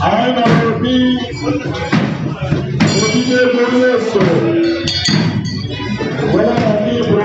Anyị nọ n'obi ogige Egboyeso wee na ndị Igbo.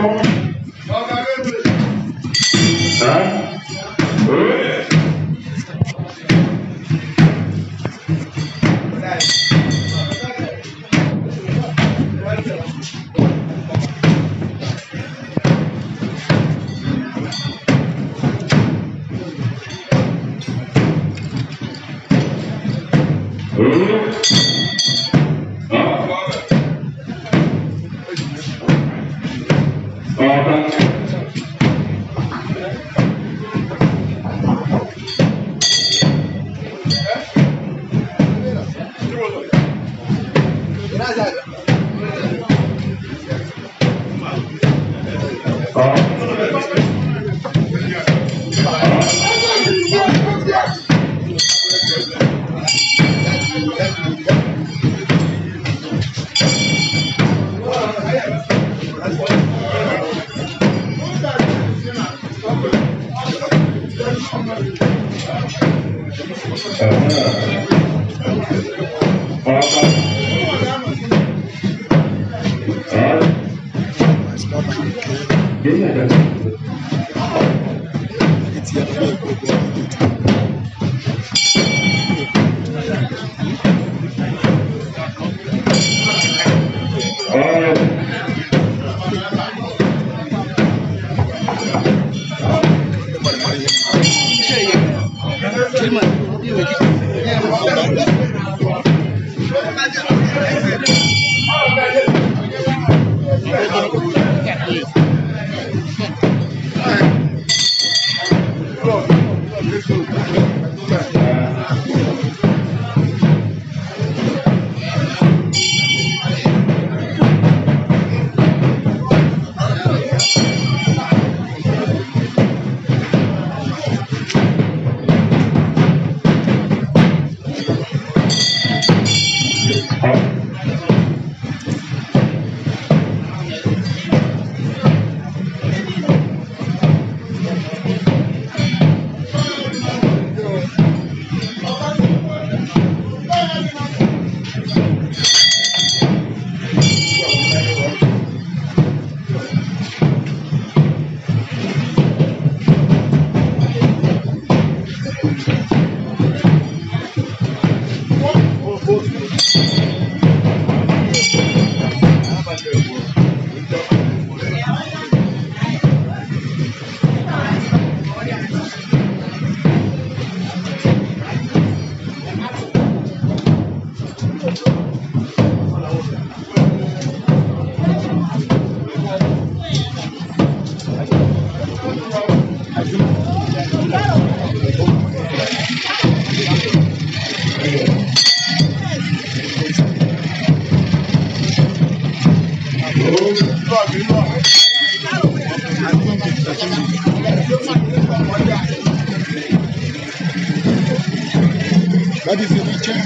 That is the Richard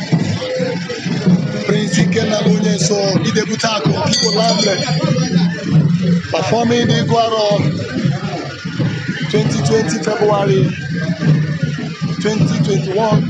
Prince Ikenna Onyeso Idebute Akụ Igbo Land performing the Iguaro 2020 February 2021.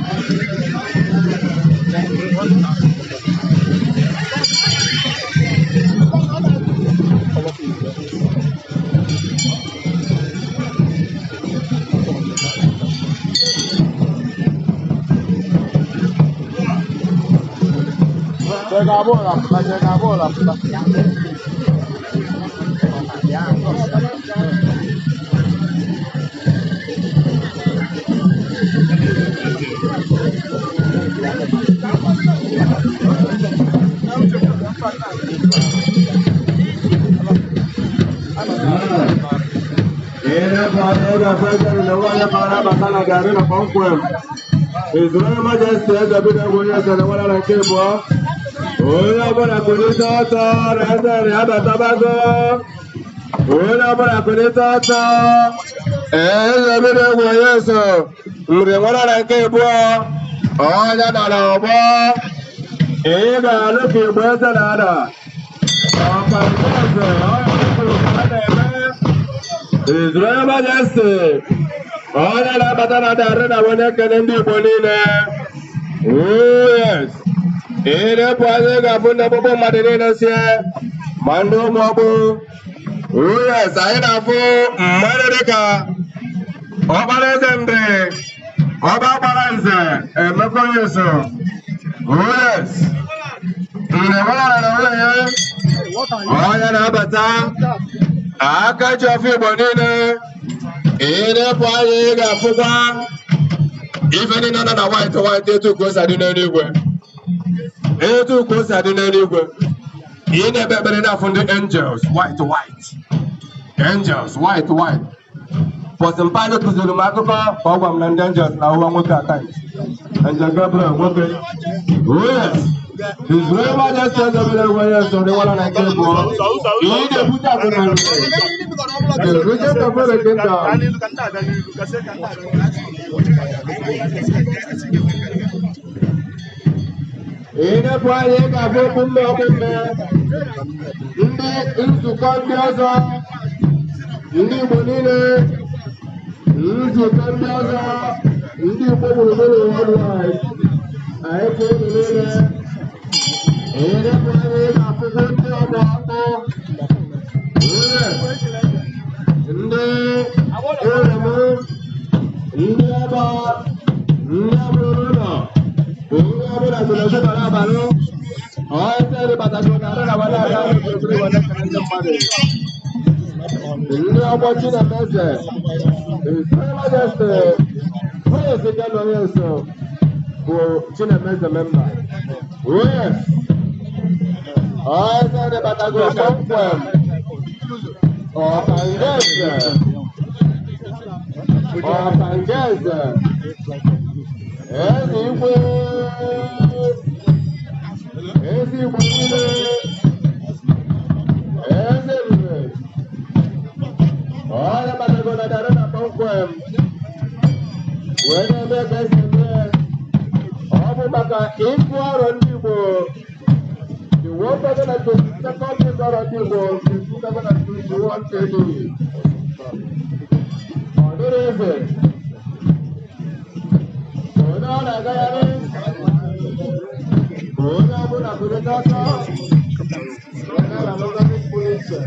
His Royal Majesty Eze Bidegwu Onye Nwere na nke abụọ. Onye ọbụla kulite ọtọ na eze na abatabago. Onye ọbụla kulite ọtọ. Eze mmiri egwu onye so nri nwere na nke abụọ onye dara ọgbọ ị ga-anụ ka igbo eze na-ada ọka nke eze onye kwuru ka a na-eme. His Royal Majesty onye na-abata na darị na onye ekele ndị Igbo niile. Oh yes. Ị na-epu anya ị ga-afụ ndị ọkpụkpụ mmadụ niile sie ma ndị ụmụ ọkpụ. Oh yes, anyị na-afụ mmadụ dịka ọkpara eze ndị ọba gbara nze Emeka Onyeso. Oh yes. Nne nwere na nwunye ya onye na-abata aka ji ọfọ Igbo niile. Ị na-epu anya ị ga-afụkwa ife niile nọ na white white etu ka o si adị n'eluigwe, etu ka o si adị n'eluigwe. Ị na-ekpe ekpere na-afụ ndị angels white white, angels white white. Pọsị mpa anyị kụziri m akụkọ ka ọ gwa m na ndị angels na ụwa nwoke at times. Angel Gabriel nwoke. Oh yes. His Royal Majesty Eze Mmiri Egwu onye so ndị nwere na nke abụọ. Ị na-ebute akụ na nri. The Regent of the Kingdom. Ị na-ebu anya ị ga-afụ okpu mme okpu mme ndị nzukọ ndị ọzọ ndị Igbo niile, nzukọ ndị ọzọ ndị Igbo gburugburu worldwide. Anyị kwụ unu niile. Ị na-ebu anya ị ga-afụkwu ndị ọgbọ ọkpụ ndị eremu ndị ọba ndị abụrụ n'ụlọ onye ọbụla si n'otu bara abalị ọsọ batago na arị na wala aga okirikiri wale kere ndị mmadụ ndị ọgbọ Chinemeze. His Royal Majesty Prince Ikenna Onyeso bụ Chinemeze member. Oh yes. Ọsọ batago kpọmkwem ọkangeze ọkangeze eze igwe eze Igbo niile eze ebube onye batago na dara na kpọmkwem wee na-eme ka esi eme. Ọ bụ maka ịkụ ọrụ ndị Igbo, the 1022nd ịkụ ọrụ ndị Igbo nke 2021 AD. Ọ dịrị eze onye ọ na-agagharị onye ọbụla kulite ọtọ onye na-alụgasị pụrụ iche.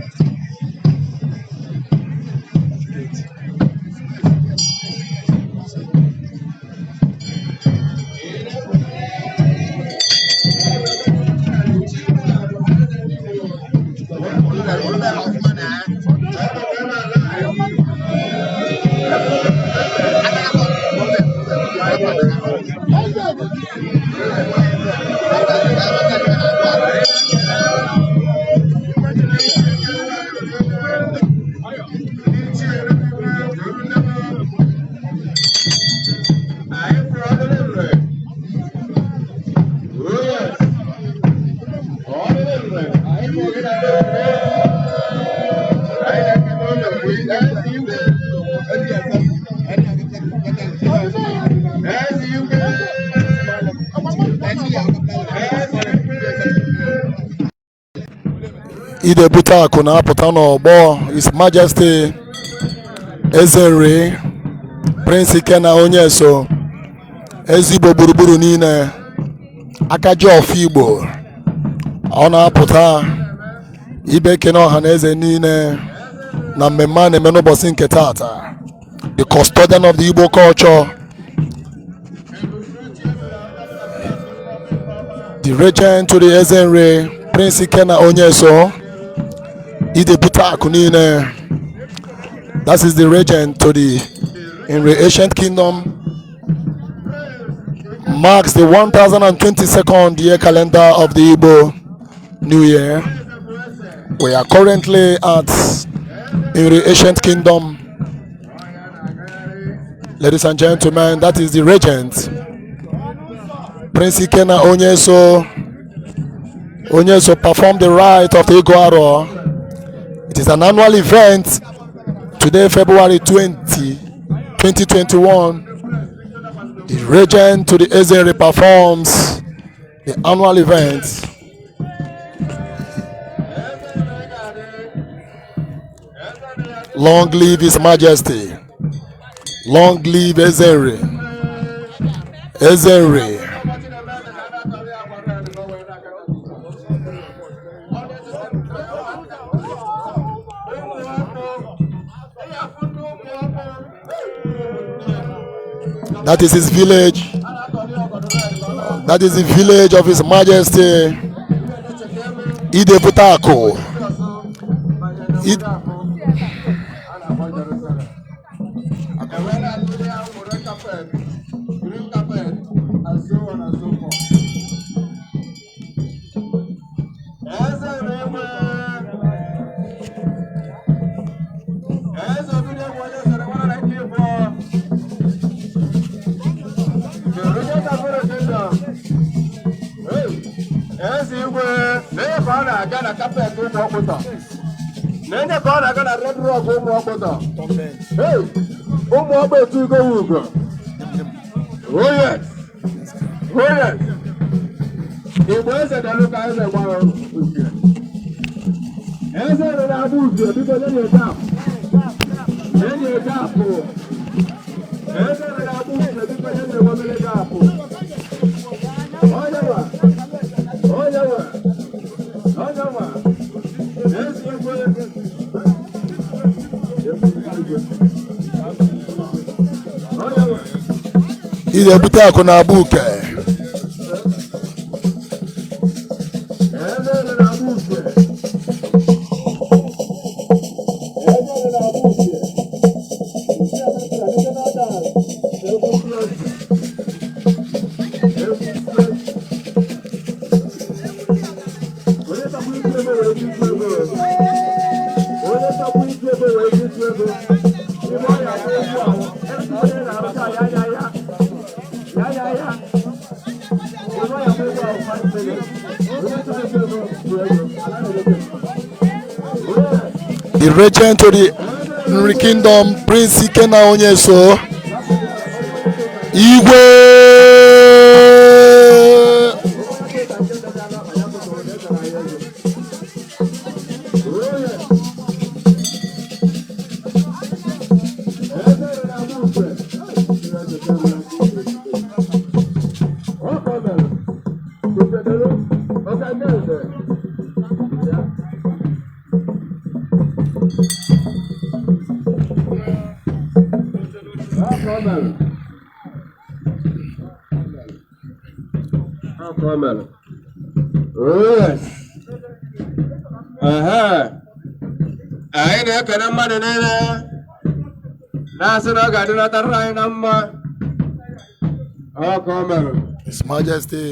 Idebute akụ na-apụta n'ọgbọ. His Majesty Eze Nri Prince Ikenna Onyeso eze Igbo gburugburu niile aka ji ọfọ Igbo ọ na-apụta ibe ekene ọha na eze niile na mmemme a na-eme n'ụbọchị nke tata. The custodian of the Igbo culture, the regent to the Eze Nri Prince Ikenna Onyeso idebute akụ niile. That is the regent to the Nri Ancient Kingdom, marks the 1022nd year calendar of the Igbo New Year. We are currently at Nri Ancient Kingdom. Ladies and gentlemen, that is the regent, Prince Ikenna Onyeso. Onyeso performed the rite of the Igu Aro. It is an annual event. Today, February 20, 2021, the regent to the Eze Nri performs the annual event. Long live His Majesty. Long live Eze Nri. Eze Nri. That is his village. That is the village of His Majesty Idebutako. It, Green carpet, and so on and so forth. Eze na-enwe Eze obido egwu onye soro nwere na nke ịbụọ. The Regent of Oro Kingdom. Hey, Eze Igwe na-enye ka ọ na-aga na carpet ụmụ ọkpụtọ. Na-enye ka ọ na-aga na red rock ụmụ ọkpụtọ. Hey, ụmụ ọkpụ etu ugo ugo. Oh yes. Oh yes. Igbo eze delu ka eze gbara uhie. Eze rere agba uhie, biko nye ya gap. Nye ya gap. Eze rere agba uhie, biko nye ya obere gap. Onye nwa. Onye nwa. Onye nwa. Eze igwe. Onye nwa. Idebute na Abuke. Eze rere agba uhie. Eze rere agba uhie. Nke a bụ traditional dance. Egwu French. Egwu French. Onye takwu isi ego wee ji isi ego. Onye takwu isi ego wee ji isi ego. Ime ọya bụ egwu ahụ. Onye na-arụcha ya ya ya. Ya ya ya. Ime ọya bụ egwu ahụ 5 minutes. Onye takwu isi ego bụ ego. Ala na-elete. The regent to the Nri Kingdom, Prince Ikenna Onyeso. Igwe. Yes. Aha. Anyị na-ekene mmadụ niile na-asị na ọ ga-adịnatara anyị na mma. Ọ ka o mere. His Majesty.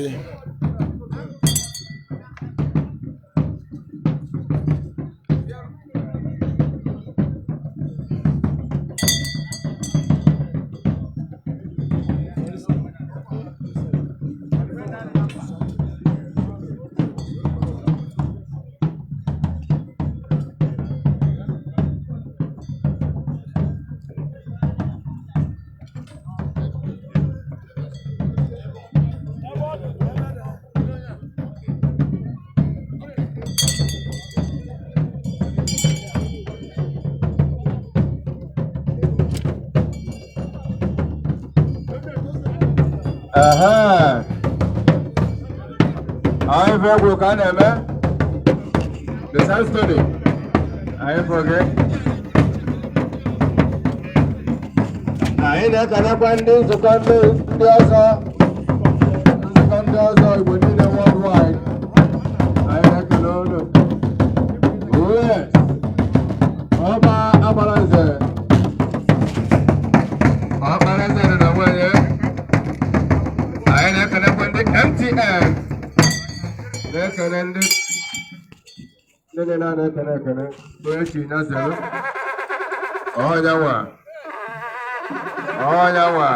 Aha. Anyị bụ egwu ka a na-eme. The same story. Anyị bụ gị. Anyị na-ekelekwa ndị nzukọ ndị ọzọ. Nzukọ ndị ọzọ Igbo niile worldwide. Anyị na-ekele unu. Oh yes. Ọba agbara nze. Ọkpara eze dị na nwunye. Anyị na-ekelekwa ndị MTN. Na-ekele ndị niile a na-ekele ekele bụ echi na zero. Ọnya nwa. Ọnya nwa.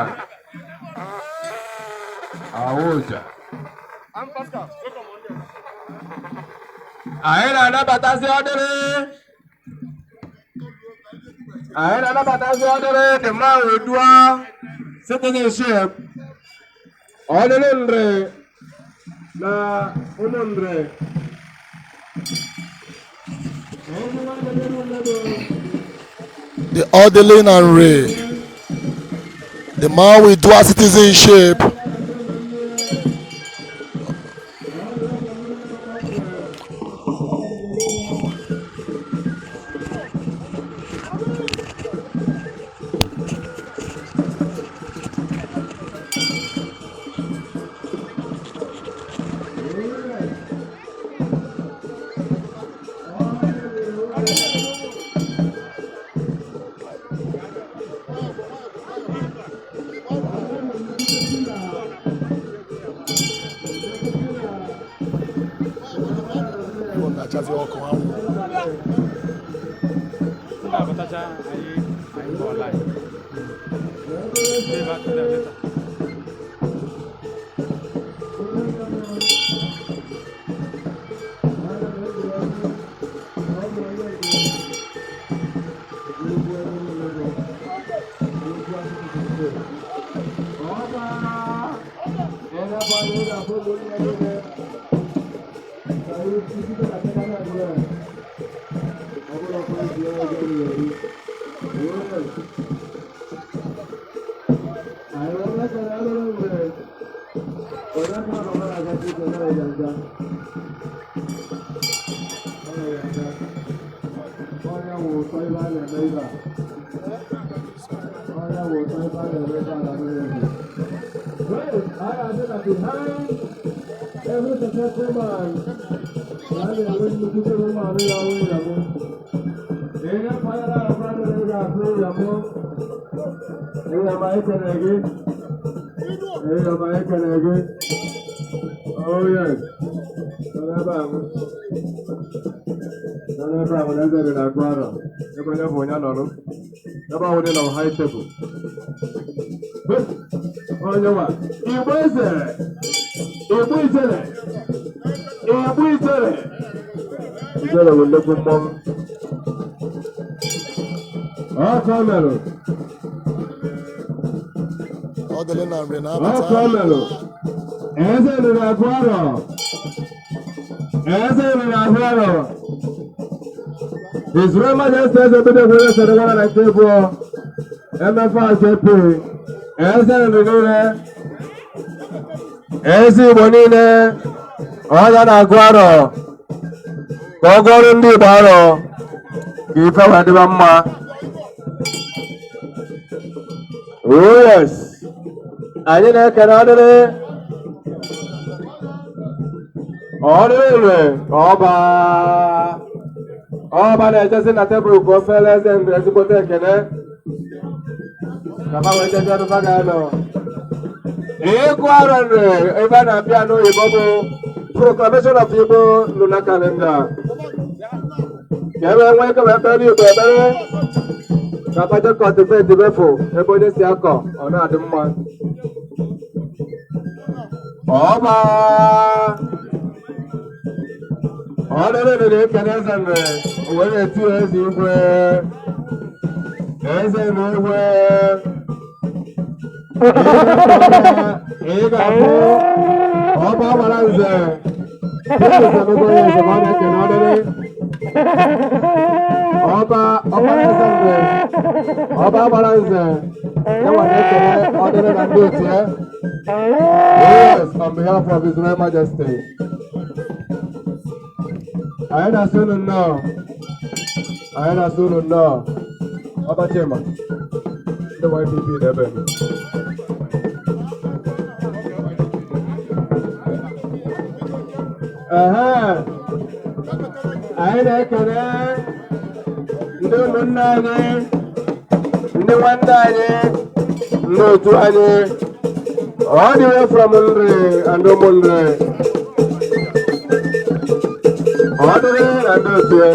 Awụja. Anyị na-anabatazi ọdịrị. Anyị na-anabatazi ọdịrị the man with dual citizenship. Ọdịrị Nri na ụmụ Nri. Ezi nwanne m niile bụ The Odili na Nri, the man with dual citizenship. Na-achazi ọkụ anwụ. Ndị abatacha anyị go online. Pay back to them later. Behind every successful man, na nnukwu woman ya wụ ya mụ. Ihe kpatara mmadụ ga-afụ ya mụ. Ihe ma ekele gị. Ihe ma ekele gị. Oh yes. Nọ n'ebe ahụ. Nọ n'ebe ahụ na eze dị na agụ arọ. Ebe onye bụ onye nọrọ. Ebe ahụ dị na high table. Onye nwa. Igbo eze. Igbo ijele. Igbo ijele. Ijele bụ nnukwu mmọnwụ. Ọkọ merụ. Odili na Nri Ọkọ na-abata. merụ. Eze ruru agụ arọ. Eze ruru agụ arọ. His Royal Majesty Eze Obido sere nwara na nke abụọ. MFR JP. Eze ruru niile. Eze Igbo niile. Ọnya na-agụ arọ. Ka ọ gụọrọ ndị Igbo arọ. Ka ife wee dịba mma. Oh yes. Anyị na-ekene ọdịrị. Ọdịrị ọba. Ọba na-ejezi na tebụl ka o fere eze ndụ ezigbote ekene. Ka ha wee jezi ebe ha ga-anọ. Ịgụ arọ nri ebe a na-abịa n'oyibo bụ Proclamation of Igbo Lunar Calendar. Ka e wee nwee ike wee kpere Igbo ekpere. Ka baje cultivate befu ebe onye si akọ ọ na-adị mma. Ọba ọdịrị na-ekene eze nri o were eti eze igwe eze na igwe ị ga-abụ ọba gbara nze eze eze ma ọ na-ekene ọdịrị ọba ọgbara eze nze ọba gbara nze ya nwa na-ekene ọdịrị na ndị otu ya. Yes, on behalf of His Royal Majesty. Anyị na-asị unu nnọọ. Anyị na-asị unu nnọọ. Ọba Chima, ndị YPP na-ebe m. Ehe. Anyị na-ekele ndị ụmụnne anyị, ndị nwanne anyị, ndị otu anyị, all the way from Nri and ụmụnri. Ọ dịrị na ndị otu ya.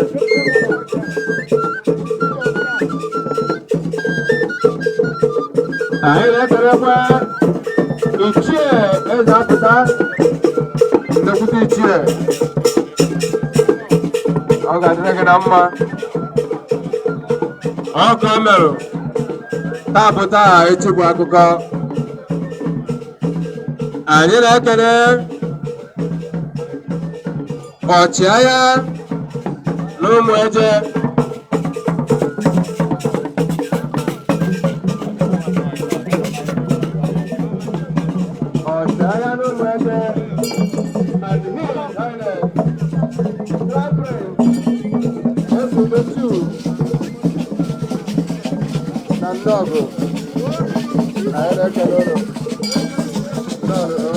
Anyị na-ekelekwa Ichie Eze Apụta, nnekwute ichie. Ọ ga-adịrị gị na mma. Ọkọ merụ taa bụ taa, echi bụ akụkọ. Anyị na-ekele ọchịagha na ụmụ eje. Ọchịagha na ụmụ eje and His Highness Crown Prince Efubetu na Nnọgụ, anyị na-ekele ụlọ. Nnọọ,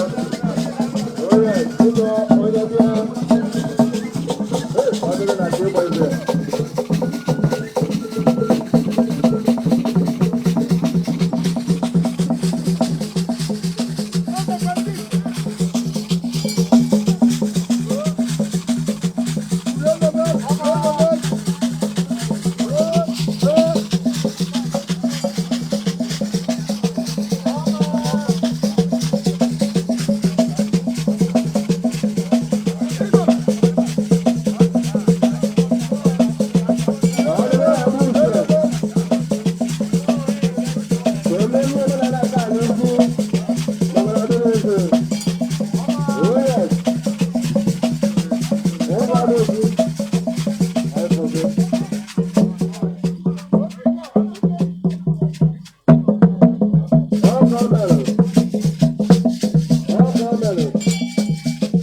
onye biko, onye bịa. Ọ dịrị na nke ịgba ibe.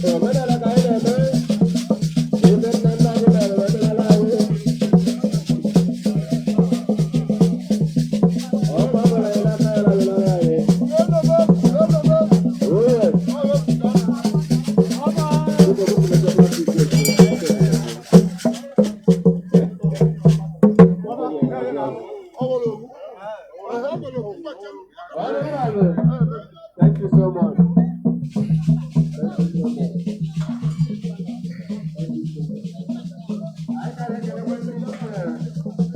Omenala ka anyị na-eme, ebe nna nna anyị mere omenala anyị. Ọkwa gwara anyị n'aka ya na anyị. Oh yes. Biko, biko, mechie plastic gate. Thank you so much. Thank you so much. Thank you so much. Anyị ka na-ekelekwa ndị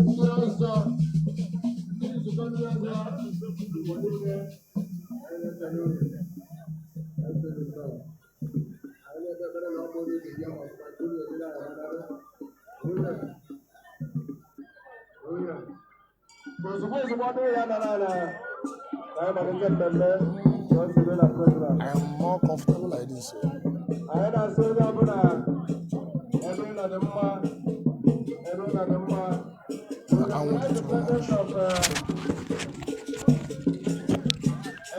ndị ọzọ, ndị nzukọ ndị ọzọ, Igbo niile, anyị na-ekele unu. Anyị sị nnọọ. Anyị na-ekpe ekpere na ọ bụ onye ji bịa ọfụma ka unu ejiri anyị nara. Oh yes. Oh yes. Ozugbo ozugbo ọ dịrị ya nara ala, ka anyị malite mmemme ka o si dị na program. I am more comfortable like this. So. Anyị na-asị onye ọbụla ebe ị nọ dị mma, ebe ị nọ dị mma. Anwụ dị The too presence much. of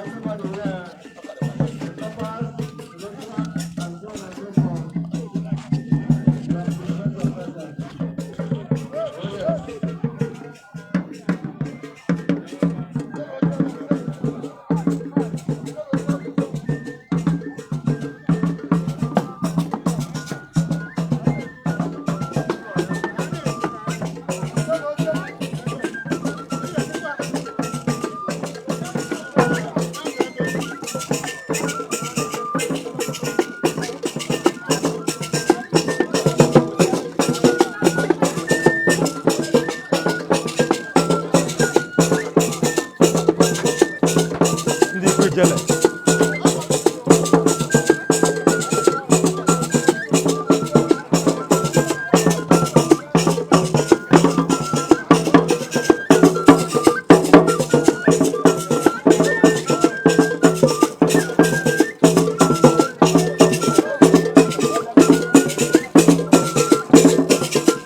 everybody here, the toppers, the listeners, and so on and so forth. We appreciate your presence. Oh, yes. Ndị ikwu ijele.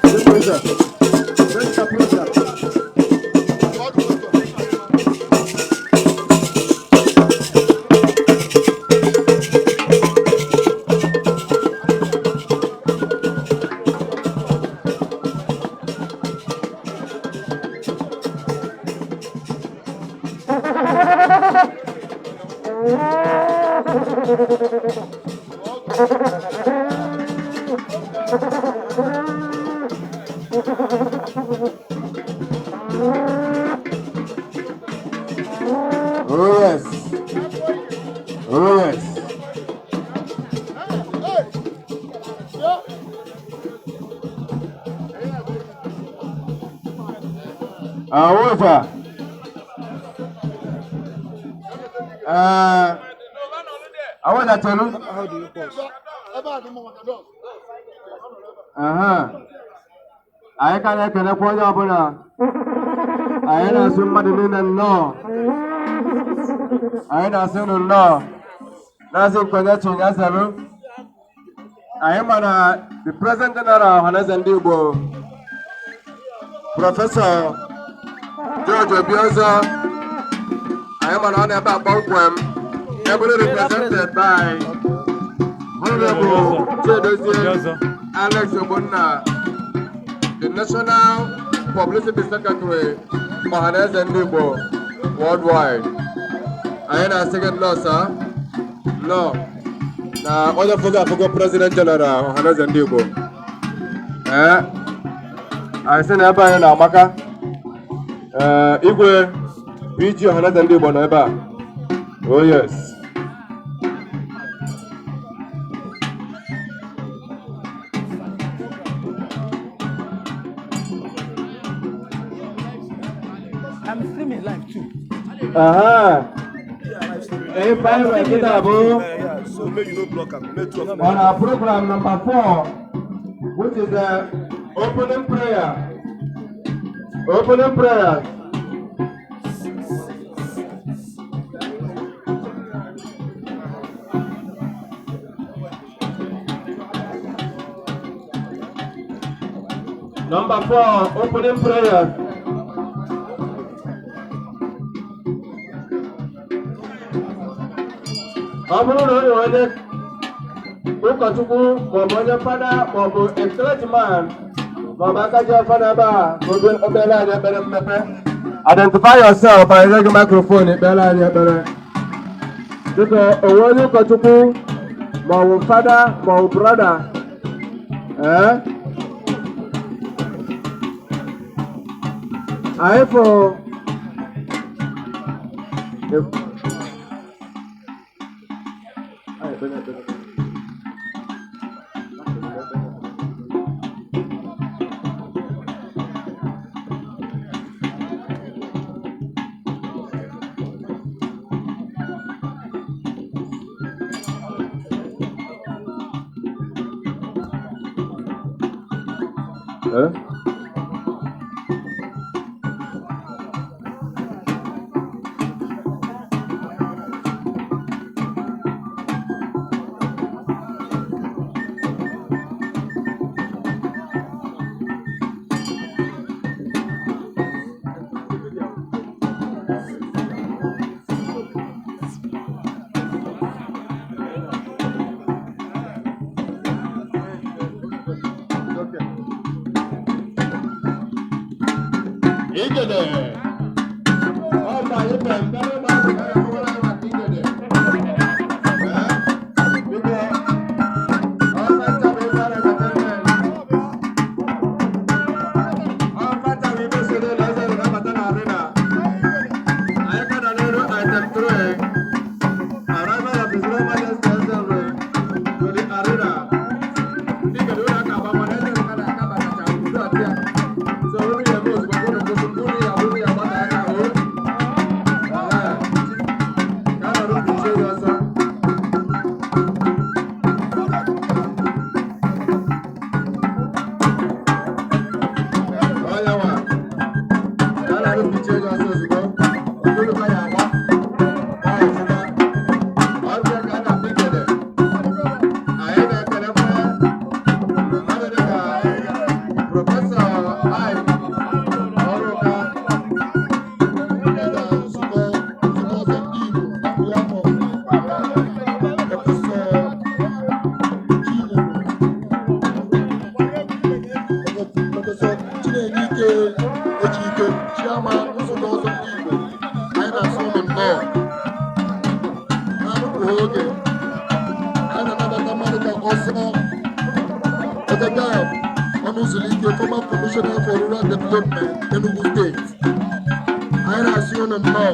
Bring pressure. Bring the pressure. Oh yes. Oh yes. Awofa. Awofa tolu. How do you pause? Aha. Anyị ka na-ekelekwa onye ọbụla. Anyị na-asị mmadụ niile nnọọ. Anyị na-asị unu nnọọ. Na-asị nkwenye Chinyazelu. Anyị ma na the President General Ọhaneze Ndị Igbo, Professor George Obiozor, anyị ma na ọ na-ebe a kpọmkwem, ably represented by Honorable Chiedozie Ọzọ. Alex Ogbonna, the National Publicity Secretary, Ọhaneze Ndị Igbo worldwide. Anyị na-asị gị nnọọ, sir. Nnọọ. Na onye fụgo afụgo President General Ọhaneze Ndị Igbo. Ee, anyị sị na ebe anyị na-amaka. Ee, igwe PG Ọhaneze Ndị Igbo nọ ebe a. Oh yes. I'm streaming live too. Aha. Ife anyị nwere kịta bụ Yeah, so make you no block am. Make two of them. On our program number 4, which is the opening prayer. Opening prayer. Number 4, opening prayer. Ọ bụrụ na onye onye ụkọchukwu maọbụ onye fada maọbụ a clergyman maọbụ aka ji fada ebe a ka o kpere anyị ekpere mmepe, identify yourself, anyị nye gị microphone, ekpere anyị ekpere. Dịka onwe onye ụkọchukwu maọbụ fada maọbụ brother, ee, anyị fụ. Ay, ekpere, ekpere, ekpere. Eh? Igede. Ọ bụ anyị pe mpe n'ụlọ ọgwụ ka anyị akọwara anyị maka igede. Ee? Biko, ọ facha bụ ebe a na-entertainment. Ọ facha bụ ibe soro na eze na-abata na arena. Anyị ka nọ n'elu item 3. Arrival of His Royal Majesty Eze to the arena. Ndị Igede ụlọ aka agba mana eze ka na-aka batacha obodo ọbịa. So unu ya eme ozugbo unu kwụsị unu ya unu ya gbata aka o. Aha. Ka a nọrọ kpuchie ya ọsọ. Ọya nwa. Ka a nọrọ kpuchie ya ọsọ ozugbo. Unu ka ya agba. Ọ ọfụma. Ọbịa ka a na-akpọ Igede. Anyị na-ekelekwa mmadụ dịka Professor Ike Ọrụka. Ndị na nzukọ ọzọ ndị Igbo na afọ Professor Chinyere, Professor Chinenye Ike Ejike, Chairman nzukọ ọzọ ndị Igbo, anyị na-asị unu nnọọ. Na-anụpụghị oge, anyị na-anabata mmadụ ka ọzọ Odegab Ọnụzulike, former Commissioner for Rural Development, Enugu State. Anyị na-asị unu nnọọ.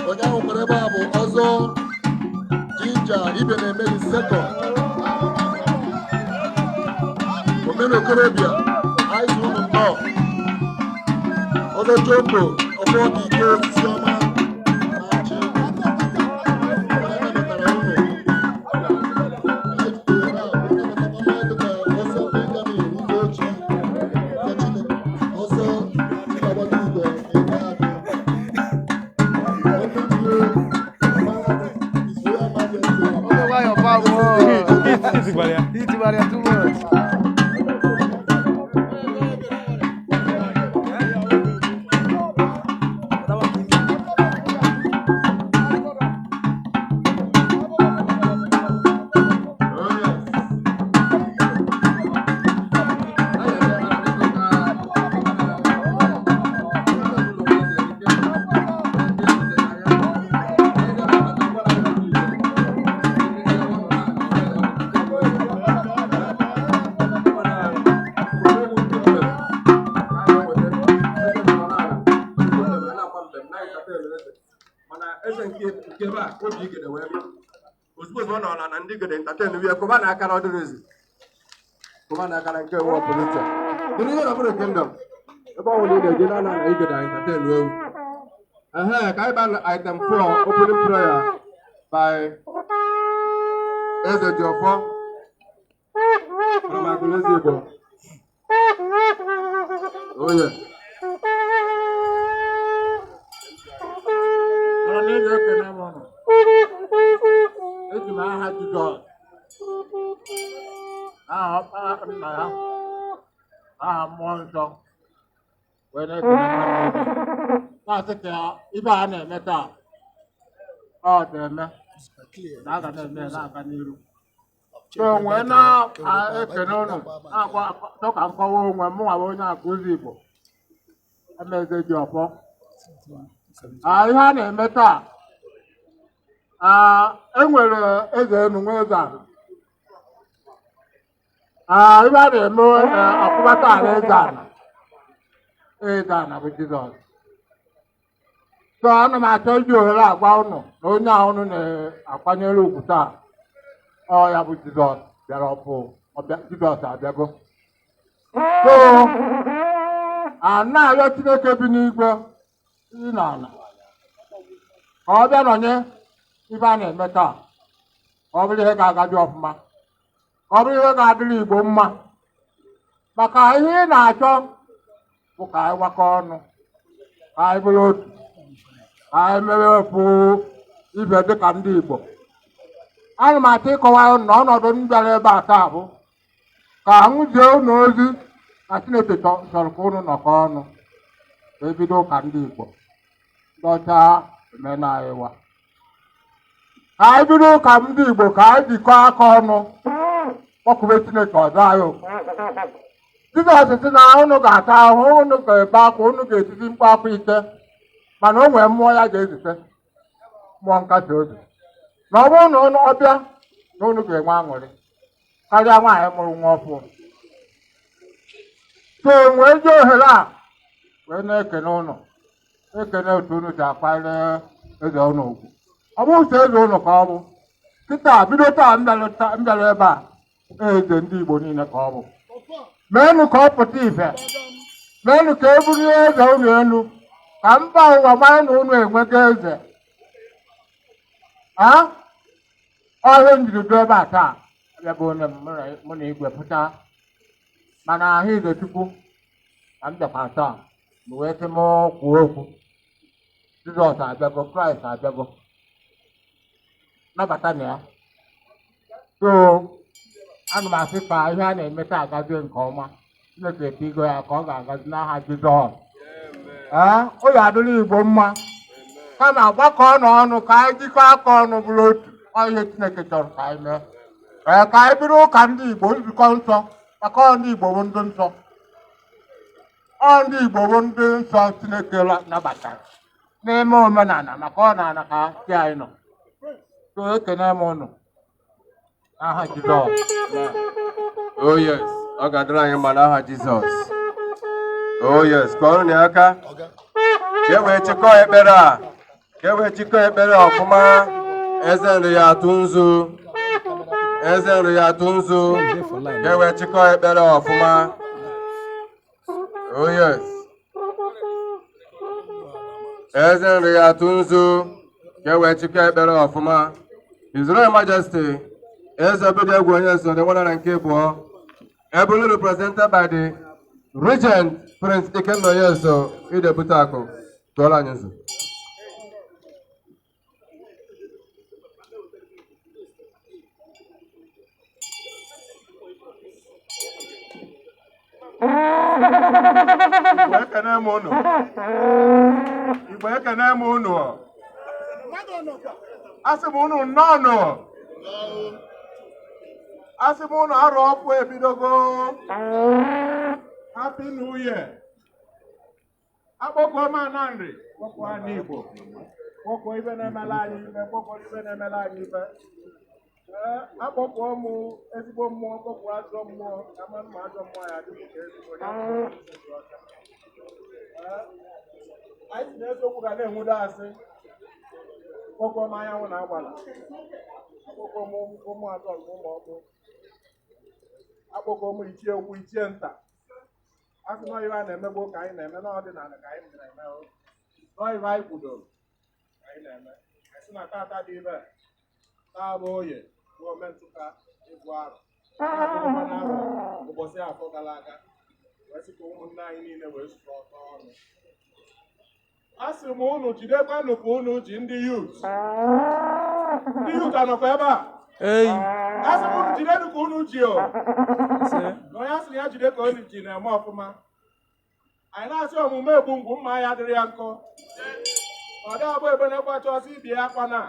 Onye ahụ kwere ebe a bụ ọzọ Jinja Ibe na-eme the second omena okorobịa. Anyị sị unu nnọọ. Ọzọ Jombo ọfọ dị ike osisi ọma na-achị. Anyị nabatara unu. Anyị jikere ebe a wee nabatakwa mmadụ ka ọzọ Benjamin Ugochi nke Chineke. Obi Igede wee bịa. Ozugbo ozugbo ọ nọ na ndị Igede entertain wee kụba na aka na ọdịrịzi. Kụba na aka na nke ewu ọpụrụ iche. The reason of the kingdom. Ebe ọ bụla ị na-eje na na Igede entertain ewu. Ehe, ka anyị baa na item 4, opening prayer by Eze Jiọfọ from Agụlezi Igbo. Oh yeah. Ọrụ na eze, ekene m ụnụ. Eji m aha Jizọs, aha Ọkpara nna ya, aha Mmụọ Nsọ wee na-ekene mmadụ niile. Na-asị ka ibe a na-eme taa, ọ na-eme na aga na-eme ya na-aga n'iru. So wee na-ekene ụnụ, na-akwa chọ ka nkọwa onwe m. Mụnwa bụ onye Akụzi Igbo, Eze Jiọfọ. Ihe a na-eme taa, e nwere eze enu, nwe eze ala. Ihe a na-eme ọfụma taa na eze ala, eze ala bụ Jizọs. So ana m achọ iji ohere agwa ụnụ na onye a ụnụ na-akwanyere ugwu taa, ọ ya bụ Jizọs bịara ọfụ. Jizọs abịago. So a na-arịọ Chineke bi n'igwe si n'ala ka ọ bịa nọnye ife a na-eme taa, ka ọ bụrụ ihe ga-agaji ọfụma, ka ọ bụrụ ihe ga-adịrị Igbo mma, maka ihe ị na-achọ bụ ka anyị gbakọ ọnụ, ka anyị bụrụ otu, ka anyị mewe ofu ibe dịka ndị Igbo. Ana m achọ ịkọwa unu na ọnọdụ m bịara ebe a taa bụ ka m zie unu ozi na Chineke chọrọ ka unu nọkọ ọnụ, ka ebido ụka ndị Igbo. Ndị ọcha emena anyị wa. Ka anyị bido ụka ndị Igbo, ka anyị jikọọ aka ọnụ kpọkube Chineke ọzọ anyị oku. Jizọs sị na unu ga-ata ahụhụ, unu ga-ebe akwa, unu ga-etiti mkpu akwa ike, mana o nwee mmụọ ya ga-ezite, mmụọ nkasi obi, na ọ bụrụ na unu ọbịa na unu ga-enwe aṅụrị karịa nwaanyị mụrụ nwa ọfụ. So wee ji ohere a wee na-ekene ụnụ, ekene otu unu si akwanyere eze unu ugwu. Ọ bụrụ sọ eze unu ka ọ bụ kịta bido taa m bịara ebe a, eze ndị Igbo niile ka ọ bụ. Meenụ ka ọ pụta ìfè, meenụ ka e bulie eze unu elu, ka mba ụwa mara na unu enwego eze. A ọhịa m jiri ebe a taa abịago onye m mụ na igwe pụta, mana ahụ ize Chukwu ka m bịakwa taa m wee sị m kwuo okwu. Jizọs abịago, Kraịst abịago, nabata na ya. So ana m asị ka ihe a na-eme taa agazie nke ọma. Chineke etigo ya ka ọ ga-agazi n'aha Jizọs. Ee, o ya adịrị Igbo mma. Kama gbakọ ọnụ ka anyị jikọọ aka ọnụ bụrụ otu. Ọ ihe Chineke chọrọ ka anyị mee. Ee, ka anyị bụrụ ụka ndị Igbo, nzukọ nsọ, maka ọ ndị Igbo bụ ndị nsọ, ọ ndị Igbo bụ ndị nsọ Chineke nabatara n'ime omenala, maka ọ na-ana ka chi anyị nọ. So ekene m ụnụ n'aha Jizọs. Oh yes, ọ ga-adịrị anyị mma n'aha Jizọs. Oh yes, kụọrọ ya aka ka e wee chịkọọ ekpere a, ka e wee chịkọọ ekpere a ọfụma. Eze nri ya atụ nzu, eze nri ya atụ nzu, ka e wee chịkọọ ekpere a ọfụma. Oh yes. Eze nri ya atụ nzu, ka e wee chịkọọ ekpere a ọfụma. His Royal Majesty, Eze Obidiegwu Onyeso, the one and nke abụọ, ably represented by the Regent, Prince Ikenna Onyeso, Idebute Akụ, tụọrọ anyị nzu. Igbo, ekene m unu. Igbo, ekene m unu. Asị m unu nnọọnụ. Asị m unu arụ ọkụ ebidogo. Happy New Year. Akpọkuo m Ananri, kpọkuo anyị Igbo, kpọkuo ibe na-emela anyị ibe, kpọkuo ibe na-emela anyị ibe. Ee, akpọkuo m ezigbo mmụọ, kpọkuo ajọ mmụọ, ama mma ajọ mmụọ ya adịghị ka ezigbo ya. Ee, anyị si na eziokwu ga na-enwudo asị. Kpọkọọ m anyanwụ na agbala. Akpọkọọ m ụmụ atọ na ụmụ ọkpụ. Akpọkọọ m ichie ukwu, ichie nta. Asị na ife a na-emegbu ka anyị na-eme n'ọdịnala ka anyị na-eme o. Nọ ife anyị kwudoro ka anyị na-eme. Anyị sị na tata dị ibe taa bụ Oye bụ Omentuka ịbụ arụ. Abụrụkwa n'arọ ụbọchị afọ gara aga wee sị ka ụmụnne anyị niile wee zukọ ọtọ ọnụ. A sị m unu jidekwanụ ka unu ji ndị youth. Ndị youth anọkwa ebe a? Ei. A sị m unu jidenụ ka unu ji o. Ise. Na onye asịrị ya jide ka unu ji na-eme ọfụma. Anyị na-asị omume egbu ngwu mma ya dịrị ya nkọ. Ọ dị abụ ebe na-ekwacha ọsọ ibi ya akwa na.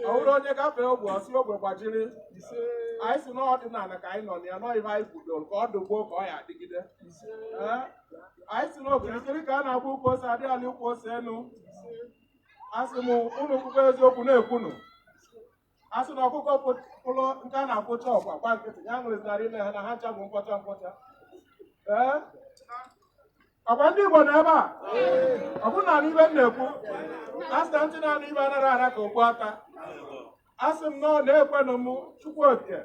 Ọ bụrụ onye gafee ogwe ọsị ogwe gbajiri. Anyị si n'ọdịnala ka anyị nọ na ya nọ ife anyị kwudoro ka ọ dụgbuo ka ọ ya adịgide. Ee, anyị si n'okirikiri ka a na-agba ukwu ose adị ala ukwu ose enu. Asị m unu kwukwa eziokwu na-ekwunu. Asị na ọkụkọ pụlụ nke a na-akwụcha ọkwa gba nkịtị ya ṅụrịzịnara ime ha na ha ncha bụ nkwọcha nkwọcha. Ee, ọkwa ndị Igbo nọ ebe a, ọ bụ na ibe m na-ekwu. Asị na ntị na-anụ ibe anaghị ara ka okpu aka. Asị m na ọ na-ekwenụ m Chukwu oke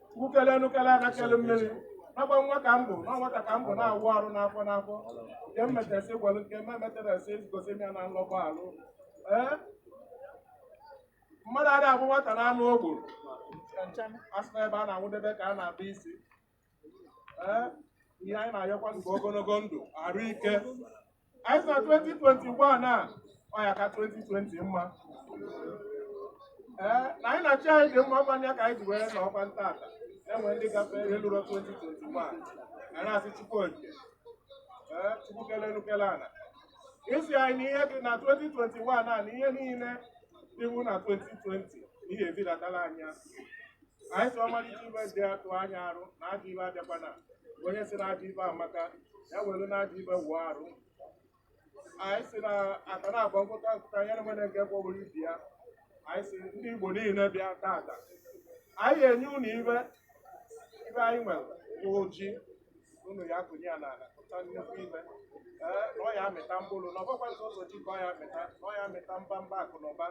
Chukwu kelenu kele aka kele mmiri nakwa nwa ka m bụ na nwata ka m bụ na-awụ arụ n'afọ n'afọ nke m metasị gwelu nke m emetarasị gosi m ya na nlọkọ alụ. Ee, mmadụ adịghị abụ nwata na anụ ogburu. Asị na ebe a na-anwụdebe ka a na-abụ isi. Ee, ihe anyị na-ayọkwa bụ ogologo ndụ, arụ ike. Anyị sị na 2021 a ọ ya ka 2020 mma. Ee, na anyị na chi anyị dị mma ọkwanye ka anyị ji wee na ọkwa ntata enwere ndị gafere eluro 2021. Anyị na-asị Chukwu oke, ee, Chukwu kelelu kele ala isi anyị na ihe dị na 2021 a na ihe niile dịwu na 2020 ihe ezidatala anyị ya. Anyị sị ọmalịcha ibe dị atụ anya arụ na ajọ ibe abịakwana. Onye si na ajọ ibe amaka ya welu na ajọ ibe wụọ arụ. Anyị si na aka na-abọ nkụta nkụta ya nwere nke gwọgburu ibi ya. Anyị si ndị Igbo niile bịa tata, anyị ga-enye unu ibe ibe anyị nwere bụ ji unu ya kụnye ya n'ala kụta nnukwu ibe. Ee, na ọ ya amịta mkpụrụ na ọbọkwa sọsọ ji ka ọ ya amịta na ọ ya amịta mba mba akụ na ụba.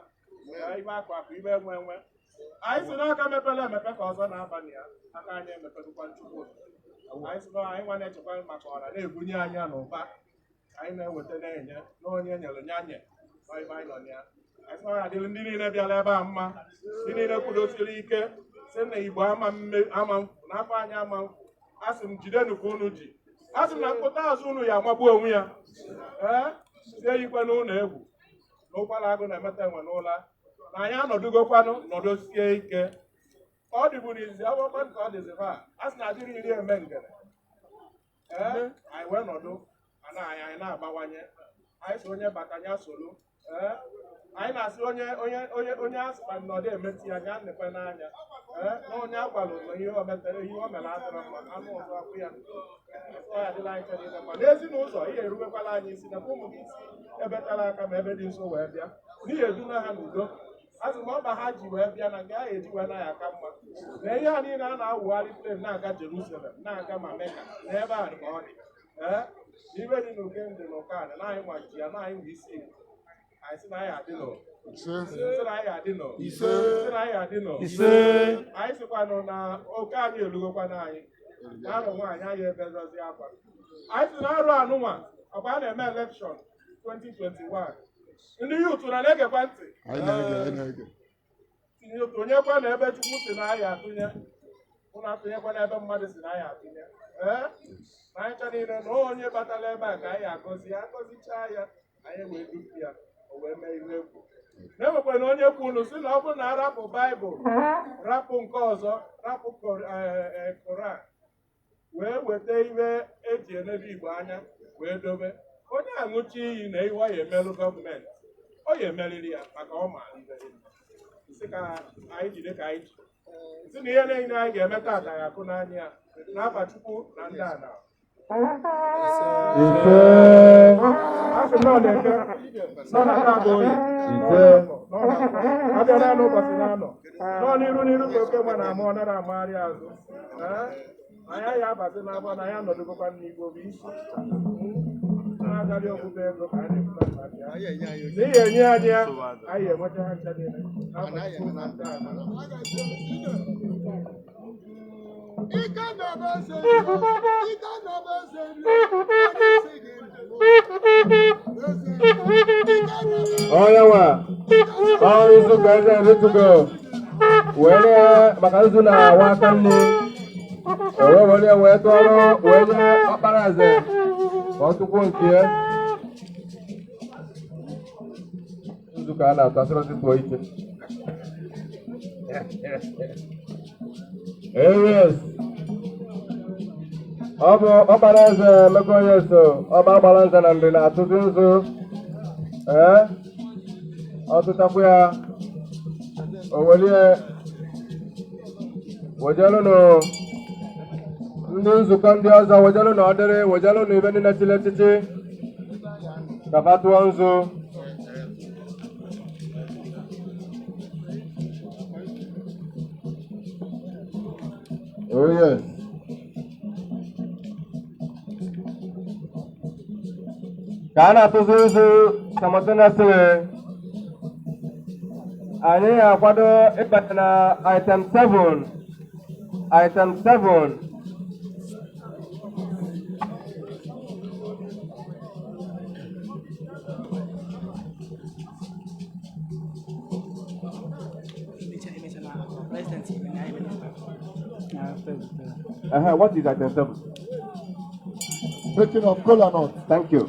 Ee, ibe akụ akụ ibe enwe enwe. Anyị si n'aka mepere emepe ka ọzọ na-abalị ya aka anyị emepedụkwa Chukwu. Anyị si na anyị nwa na-echekwa maka ọra na-ebunye anyị ya n'ụba anyị na-eweta na-enye na onye nyere nya nye na ibe anyị nọ na ya. Anyị sị na ọ ya adịrị ndị niile bịara ebe a mma, ndị niile kwudosiri ike si na Igbo ama mme ama mfu n'afọ anyị ama mfu. Asị m jidenu ka unu ji. Asị m na mkpụta azụ unu ya amagbu onwe ya. Ee, sie yikwe n'ụlọ egwu na ụkwara agụ na-emeta enwe n'ụla na anyị anọdụgokwanụ nọdosie ike. Ka ọ dịbụ n'izizi akwụkwọ ka ọ dịzi fa a sị na adịrị iri eme ngere. Ee, anyị wee nọdụ ana anyị anyị na-abawanye. Anyị so onye bata ya soro. Ee, anyị na-asị onye onye onye onye asịkwa na ọ dị emeti ya anya nekwe n'anya. Ee, na onye agwalụ na ihe o metere ihe o mere adịrọ mma anụ ọzọ akwụ ya. Ọ ya adịla anyị chọrọ ile mma n'ezinụzọ ihe erubekwala anyị isi nakwa ụmụ gị isi ebe tara aka ma ebe dị nso wee bịa n'ihi eduna ha n'udo. Azụ ma ọba ha ji wee bịa na nke ha eji wee naghị aka mma na ihe a niile a na-awụgharị plen na-aga Jerusalem na-aga ma Meka na ebe a ka ọ dị. Ee, ibe dị n'oke ndị n'ụka a na anyị nwa ji ya na anyị nwe isi Igbo. Anyị sị na anyị adị nọ, sị na anyị adị nọ, sị na anyị adị nọ. Ise. Anyị sịkwanụ na oke anyị erugokwana anyị na arọ nwaanyị anyị ebezozi akwa. Anyị sị na arụ anụnwa ọkwa a na-eme election 2021 ndị youth na na-egekwa ntị. Anyị na-ege, anyị na-ege. Tinye tụnyekwa na ebe Chukwu si na anyị atụnye, ụnụ atụnyekwa n'ebe mmadụ si na anyị atụnye. Ee, na anyị cha niile na onye batara ebe a ka anyị agọzi ya agọzichaa ya anyị wee dupu ya o wee mee ihe egwu. Na-enwekwa na onye kwunu si na ọ bụrụ na arapụ Baịbụl rapụ nke ọzọ rapụ Koran wee weta ihe eji enebe Igbo anya wee dobe onye aṅụchi iyi na ihe ọ ya emelụ gọọmenti ọ ya emeriri ya maka ọ ma ibe sị ka anyị jide ka anyị ji sị na ihe niile anyị ga-eme tata ya akụ n'anya ya n'afa Chukwu na ndị ala. Asị m na ọ na-eke nọ na taa bụ Oye abịa naanị ụbọchị na-anọ nọ n'iru n'iru ka oke nwa na-ama ọ nara amagharị azụ. Ee, anyị ya abazi n'afọ na anyị anọdụgokwa n'Igbo bụ isi. Gbasara okwute ego ka anyị na-ekwuta maka ya. N'ihi enye anyị ya, anyị enweta ha ncha niile. N'afa Chukwu na nna na Onye nwe ọrụ izu ka eze nritugo were maka nzu na-awa aka nri were were wee tụọrọ wee nye ọkpara eze ka ọ tụkwuo nke ya. Nzu ka a na-atụ asịrọsị tụọ iche. Aries. Ọ bụ ọkpara eze Emeka onye so ọba gbara nze na nri na-atụzi nzu. Ee, ọ tụchakwa ya, o welie wejelụnụ ndị nzukọ ndị ọzọ, wejelụnụ ọdịrị, wejelụnụ ibe ndị na-echili echichi ka fa tụọ nzu. Oh yes. Ka a na-atụzi nzu simultaneously, anyị akwado ịbanye na item 7. Item 7. What is item 7? Breaking of kola nut. Thank you.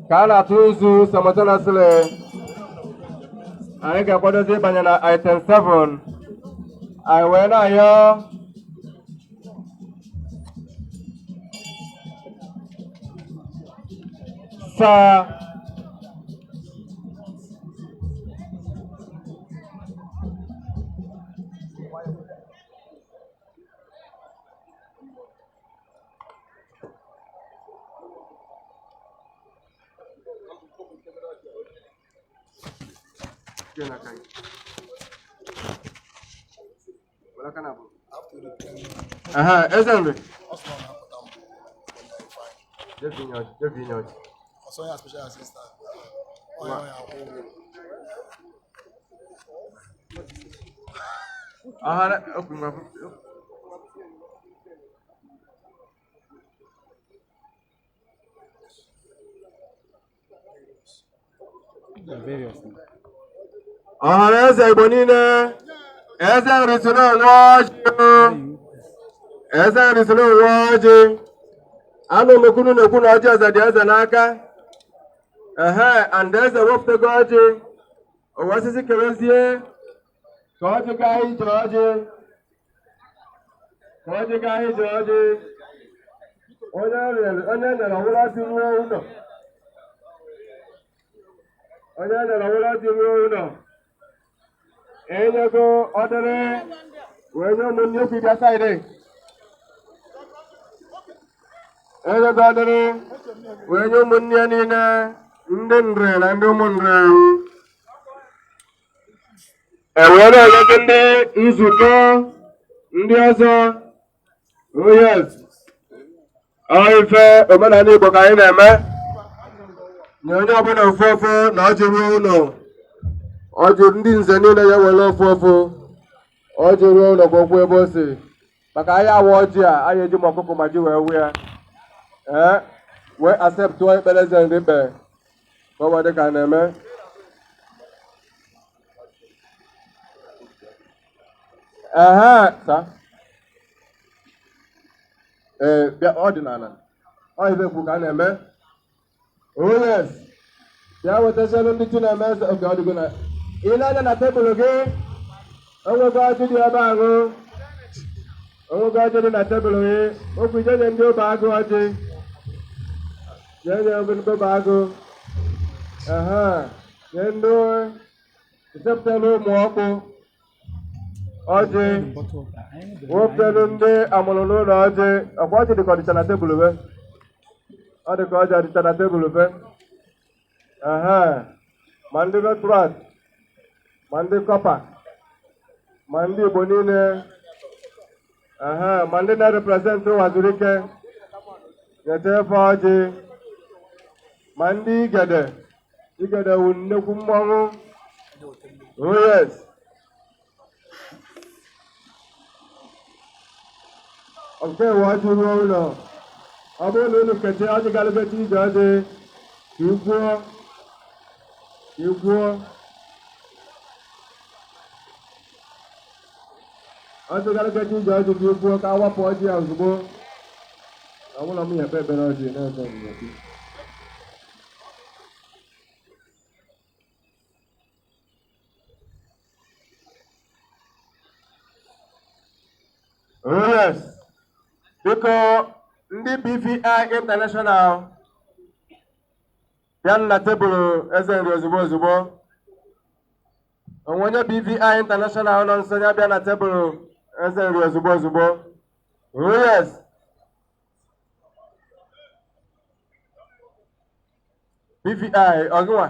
Ka a na-atụ nzu simultaneously, anyị ga-akwadozi ịbanye na item 7. Anyị wee na-ayọ sa Aha, eze nri. Jeff inye ọjị. Ọsọ ya special assistant. Onye onye akwụ ụgwọ. Aha, okwu ngwa. Various. Ọha na eze Igbo niile, eze nri si n'onwe ọjị. Eze nri si n'onwe ọjị. Anụ mekwunu na-ekwu na ọjị eze dị eze n'aka. Ehe, and eze wepụtago ọjị. O wee sịsị kerezie ka ọjị gaa ije ọjị. Ka ọjị gaa ije ọjị. Onye rere onye nyere ọwụla ọjị ruo ụlọ. Onye nyere ọwụla ọjị ruo ụlọ. Enyego ọdịrị wee nye ụmụnne okwu bịa saịdị. Enyego ọdịrị wee nye ụmụnne ya niile, ndị nre na ndị ụmụnre. E wee na-enyezi ndị nzukọ ndị ọzọ. Oh yes. Ọ ife omenala Igbo ka anyị na-eme. Nye onye ọbụla ofu ofu na ọjị ruo ụlọ. Ọjị ndị nze niile ya were ofu ofu. Ọjị ruo ụlọ bụ okwu ebe o si. Maka anyị awa ọjị a, anyị eji ma ọkụkọ ma ji wee wụ ya. Ee, wee acceptụọ ekpere eze nri kpere. Ka ọ wee dị ka a na-eme. Ehe, sa. Ee, bịa ọdịnala. Ọ ife kwu ka a na-eme. Oh yes. Bịa wetazielu ndị chi na-eme eze oge ọ dịgo na. Ị na-anya na tebụl gị, onwego ọjị dị ebe ahụ. Onwego ọjị dị na tebụl gị. Okwu ije nye ndị obe agụ ọjị. Jee nye ndị obe agụ. Ehe, nye ndị isepụtara ụmụ ọkpụ ọjị. Wepụtara ndị amụrụ n'ụlọ ọjị. Ọkwa ọjị dị ka ọ dịcha na tebụl be. Ọ dị ka ọjị ọdịcha na tebụl be. Ehe, ma ndị retrat, ma ndị kọpa, ma ndị Igbo niile. Ehe, ma ndị na-represent Ụwazurike. Nyete efe ọjị. Ma ndị Igede, Igede wụ nnekwu mmọnwụ. Oh yes. Nke wụ ọjị ruo ụlọ. Ọ bụrụ na unu kete ọjị galụbete ije ọjị, ka i gwuo, ka i gwuo. Ọjị galụbete ije ọjị ka i gwuo ka a wapụ ọjị ya ozugbo. Ọ bụrụ na m ya ekpe ekpere ọjị na-eze nnyekwu. Oh yes. Biko, ndị BVI International, bịa na tebụl Eze Nri ozugbo ozugbo. Onwe onye BVI International nọ nso, ya bịa na tebụl Eze Nri ozugbo ozugbo. Oh yes. BVI, ọgịnwa?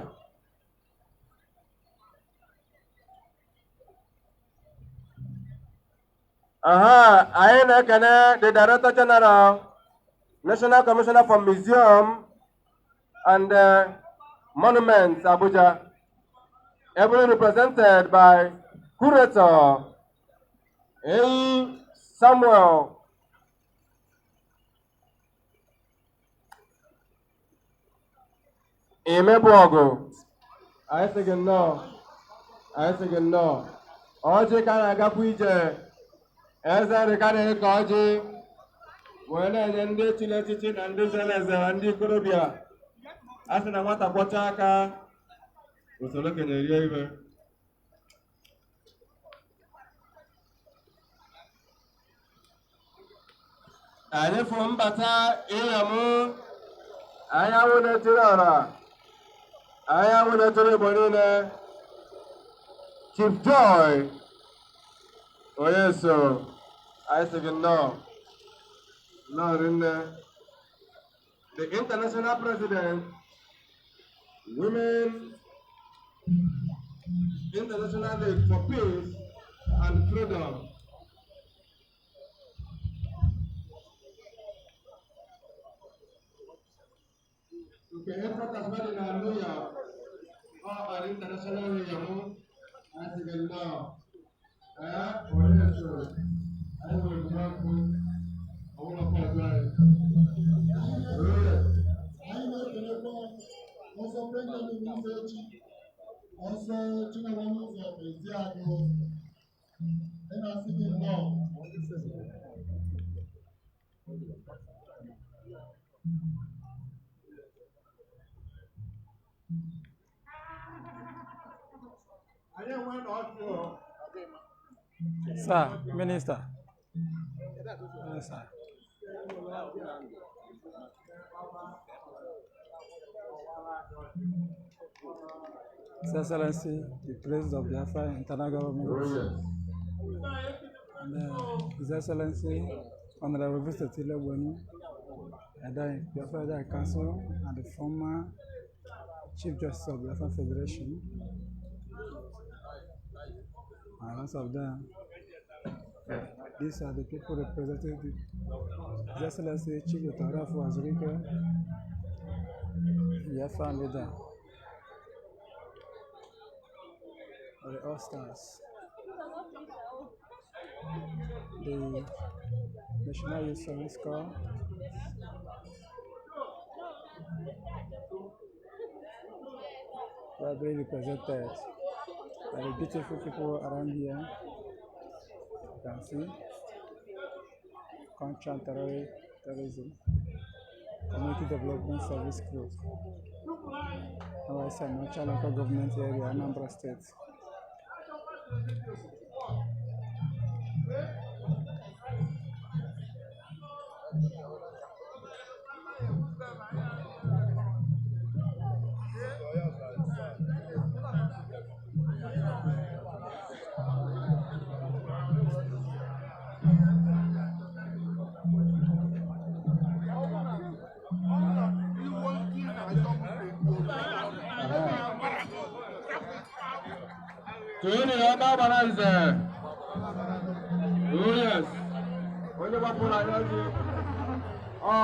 Aha, anyị na-ekene the Director General, National Commissioner for Museum and Monuments, Abuja, ably represented by Curator Eyi Samuel Imebuogu. Anyị sị gị nnọọ, anyị sị gị nnọọ. Ọjị ka na-agakwa ije, Eze Nri ka na-eke ọjị wee na-enye ndị chiri echichi na ndị zere eze na ndị ikorobịa. A sị na nwata kwọcha aka, usoro okenye rie ibe. Anyị fụ mbata ịyamụ anyanwụ na-etiri ọra, anyanwụ na-etiri Igbo niile, Chief Joy onye so. Anyị sị gị nnọọ, nnọọ rinne. The international president, Women International League for Peace and Freedom. Nke headquarters dị na New York, ọ an international yamụ. Anyị sị gị nnọọ. Ee, onye so anyị nwere nkwụ ọbụla kọtụ anyị. Anyị na-ekelekwa Ọzọ Benjamin Uzochi, Ọzọ Chinwenye Ụzọ Eziagụ. Ị na-asị gị nnọọ. Anyị enwe na ọjị o. Sir, Minister. Yes, sir. His Excellency, the President of Biafra Internal Government, and His Excellency, Honorable Vincent Ilogbonu, Elder Biafra Elder Council, and the former Chief Justice of Biafra Federation, and lots of them. These are the people representing the His Excellency Chief Dr. Ralph Uwazuruike, Biafra leader of the All Stars, the National Youth Service Corps, we are being represented by the beautiful people around here. You can see Contra Terrorism Community Development Service Group, NYSC Anaocha Local Government Area, Anambra State. Tony ọba gbara nze. Oh yes. Onye gbapụrụ anyị ọjị. Ọ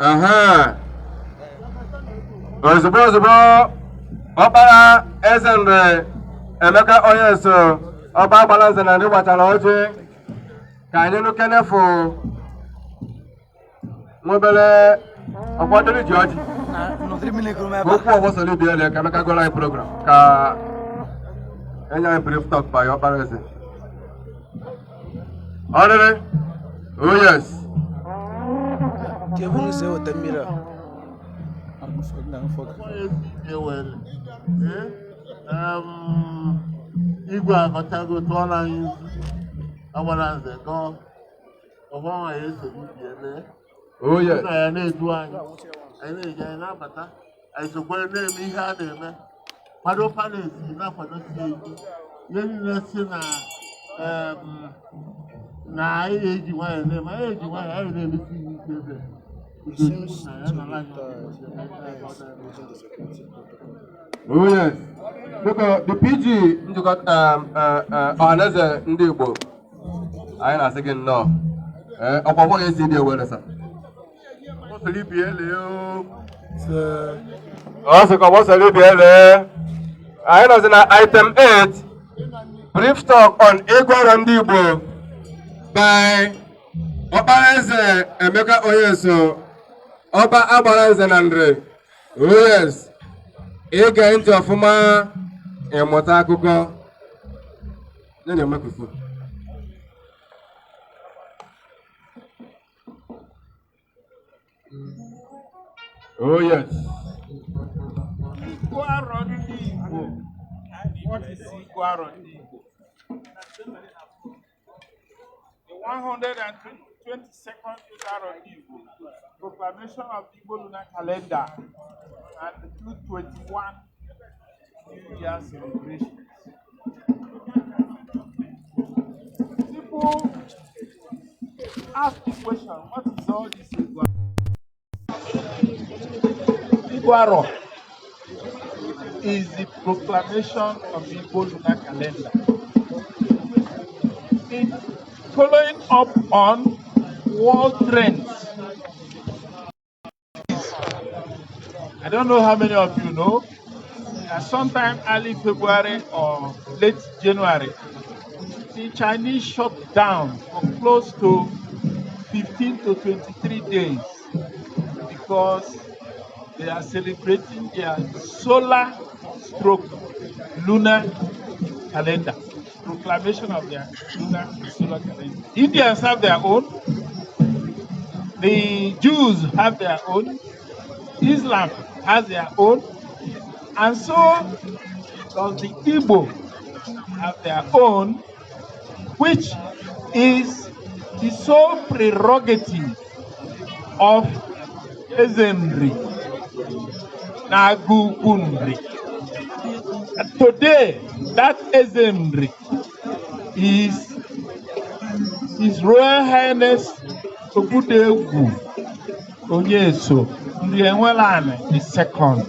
Aha. Ozugbo ozugbo ọkpara eze Nri Emeka Onyeso ọba agbara nze na ndị gbatara ọjị ka anyị nụ kenefu nwobere ọkwadoro ji ọjị okwu ọgbọsọrọ ibi ele ka Emeka gụrụ anyị program ka enye anyị brief talk by ọkpara eze. Ọrịrị? Oh yes. Ka eburu si eweta mmiri a. Ewere igwe akọchago tụọrọ anyị nzu agbara nze gọọ ọfọnwa ya esogbu bi eme. Oh yes. Nna ya na-edu anyị, anyị na-eji anyị na-abata, anyị sokwere na-eme ihe a na-eme, kwado palace na-akwadosi ya ike, ihe niile si na na anyị ga-eji nwayọọ na-eme, anyị eji nwayọọ, anyị na-emesi ihe ike ebe. Seems na ya to nara be anyị nice using the security protocol. Oh yes. Biko, the PG njikọ Ọhaneze ndị Igbo, anyị na-asị gị nnọọ. Ee, ọkwa ọgbọ ga-esi dị ewere sa. Ọgbọsọrọ ibi ele o. Ọ sị ka ọgbọsọrọ ibi ele. Anyị nọzi na item 8, brief talk on Ịgụ Arọ ndị Igbo by Ọkpara Eze Emeka Onyeso, Ọba Agbara Nze na Nri. Oh yes. Ige ntị ọfụma, ịmụta akụkọ. Nye na microphone. Oh yes. Ịgụ Arọ ndị Igbo. What is Ịgụ Arọ ndị Igbo? The 122nd Ịgụ Arọ ndị Igbo, proclamation of the Igbo lunar calendar and the 221 New Year celebrations. People ask the question, what is all this Ịgụ Arọ? Ịgụ Arọ is the proclamation of the Igbo lunar calendar. It's following up on world trends. I don't know how many of you know that sometime early February or late January, the Chinese shut down for close to 15 to 23 days because they are celebrating their solar stroke lunar calendar, proclamation of their lunar and solar calendar. Indians have their own, the Jews have their own, Islam has their own, and so does the Igbo have their own, which is the sole prerogative of Eze Nri na Agụ Nri. Today, that Eze Nri is His Royal Highness Ogbudiegwu Onyeso Nri Enwelani the second,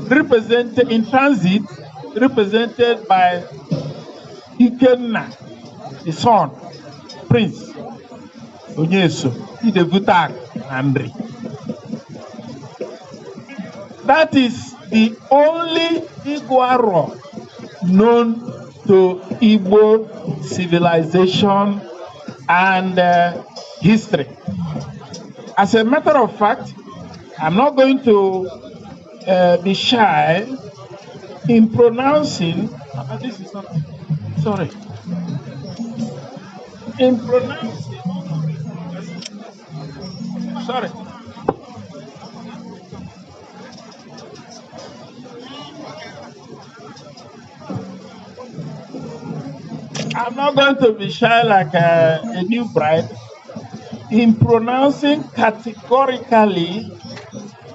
represented in transit, represented by Ikenna, the son, Prince Onyeso Idevutak na Nri. That is the only Ịgụ Arọ known to Igbo civilization and history. As a matter of fact, I'm not going to be shy in pronouncing, this is not, sorry, in pronouncing, sorry. I'm not going to be shy like a new bride in pronouncing categorically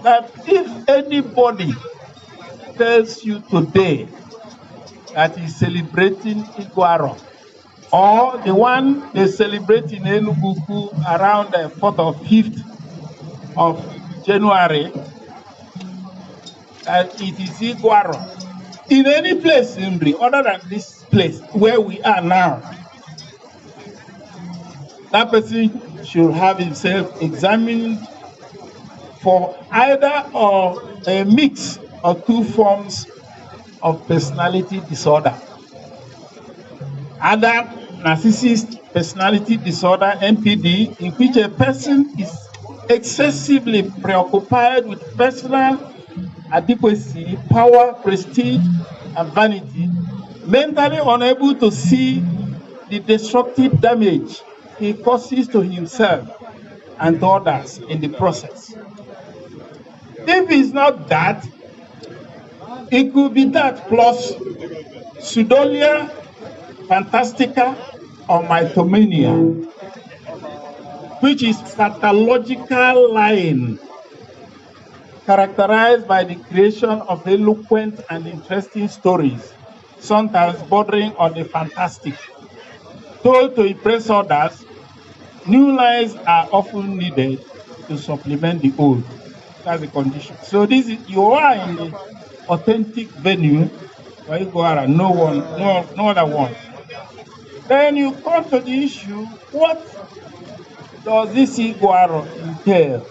that if anybody tells you today that he's celebrating Ịgụ Arọ, or the one they celebrate in Enugu around the 4th or 5th of January, that it is Ịgụ Arọ, in any place in Nri other than this place where we are now, that person should have himself examined For either or a mix of two forms of personality disorder. Either narcissist personality disorder, NPD, in which a person is excessively preoccupied with personal adequacy, power, prestige, and vanity, mentally unable to see the destructive damage he causes to himself and to others in the process. If it's not that, it could be that plus pseudolia fantastica or mythomania, which is pathological lying characterized by the creation of eloquent and interesting stories, sometimes bordering on the fantastic. Told to impress others, new lies are often needed to supplement the old. That's the condition. So this is, you are in the authentic venue where you go out and no one, no other one. Then you come to the issue, what does this Igu Aro entail?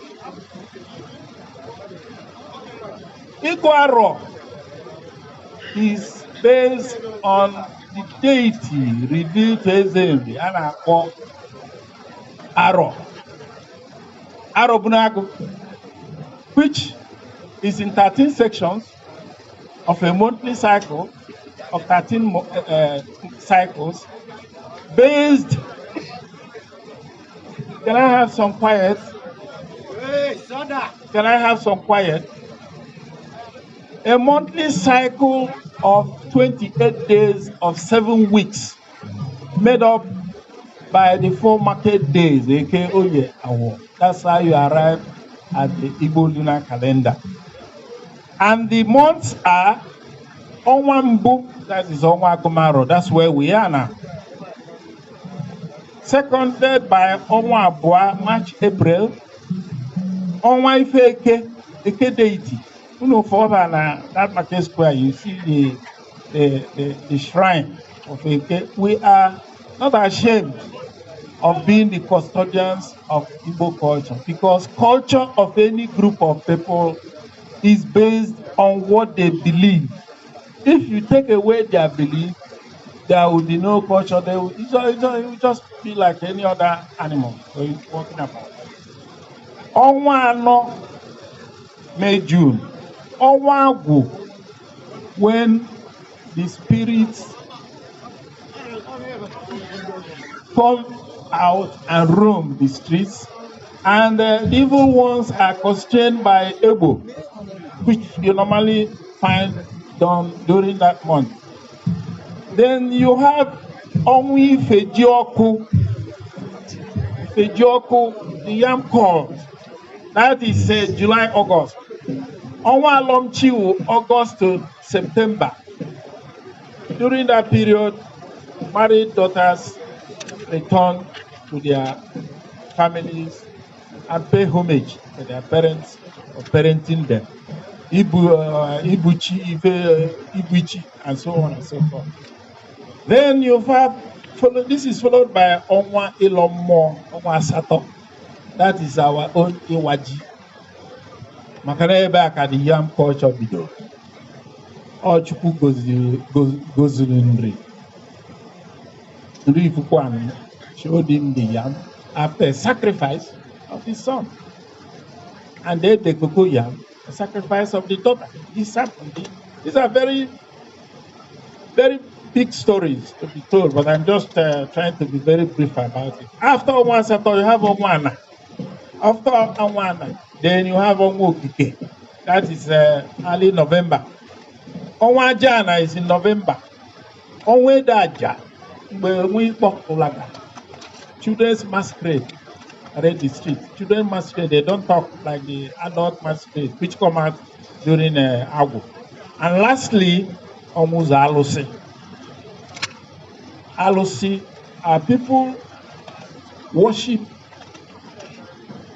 Igu Aro is based on the deity revealed to Eze Nri a na-akpọ Arọ. Arọbunagu, which is in 13 sections of a monthly cycle of 13 cycles based. Can I have some quiet? Can I have some quiet? A monthly cycle of 28 days of 7 weeks made up by the four market days, aka Oye Awo. That's how you arrive at the Igbo lunar calendar. And the months are Ọnwa Mbụ, that is Ọnwa Agụmaro, that's where we are now. Seconded by Ọnwa Abụọ, March, April. Ọnwa Ife Eke, Eke deity. Unu fọba na that market square, you see the shrine of Eke. We are not ashamed of being the custodians of Igbo culture, because culture of any group of people is based on what they believe. If you take away their belief, there will be no culture. They will, it will just be like any other animal we're walking about. Ọnwa anọ, May, June. Ọnwa Agwụ, when the spirits come out and roam the streets, and the evil ones are constrained by Ebo, which you normally find done during that month. Then you have Ọnwa Ifejiọkụ, Ifejiọkụ, the yam cult. That is July, August. Ọnwa Alọmchi wụ August to September. During that period, married daughters return to their families and pay homage to their parents for parenting them. Ibu, Ibuchi, Ife, Ibuchi, and so on and so forth. Then you have, follow, this is followed by Ọnwa Ịlọ Mmụọ, Ọnwa Asatọ. That is our own Iwaji. Maka na ebe a ka the yam culture bidoro. Ọ Chukwu goziri goziri nri. Nri Ifukwan showed him the yam after a sacrifice of his son. And then the cocoa yam, the sacrifice of the daughter. This happened. These are very, very big stories to be told, but I'm just trying to be very brief about it. After Ọnwa Asatọ, you have Ọnwa Ana. After Ọnwa Ana, then you have Ọnwa Okike. That is early November. Ọnwa Ajana is in November. Ọnwa Ede Aja, mgbe nwa ịkpọ ụlaga. Children's masquerade parade the street. Children masquerade, they don't talk like the adult masquerade, which come out during Agwu. And lastly, Ọnwa Ụzọ Alụsị. Alụsị are people worship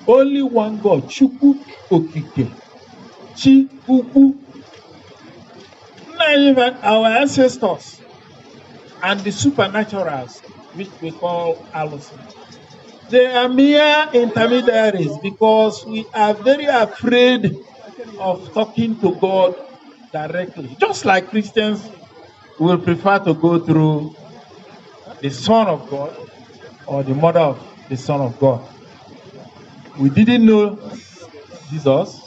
only one God, Chukwu Okike, Chi Ukwu. Nna anyị our ancestors and the supernaturals, which we call Alụsị. They are mere intermediaries because we are very afraid of talking to God directly. Just like Christians will prefer to go through the Son of God or the mother of the Son of God. We didn't know Jesus.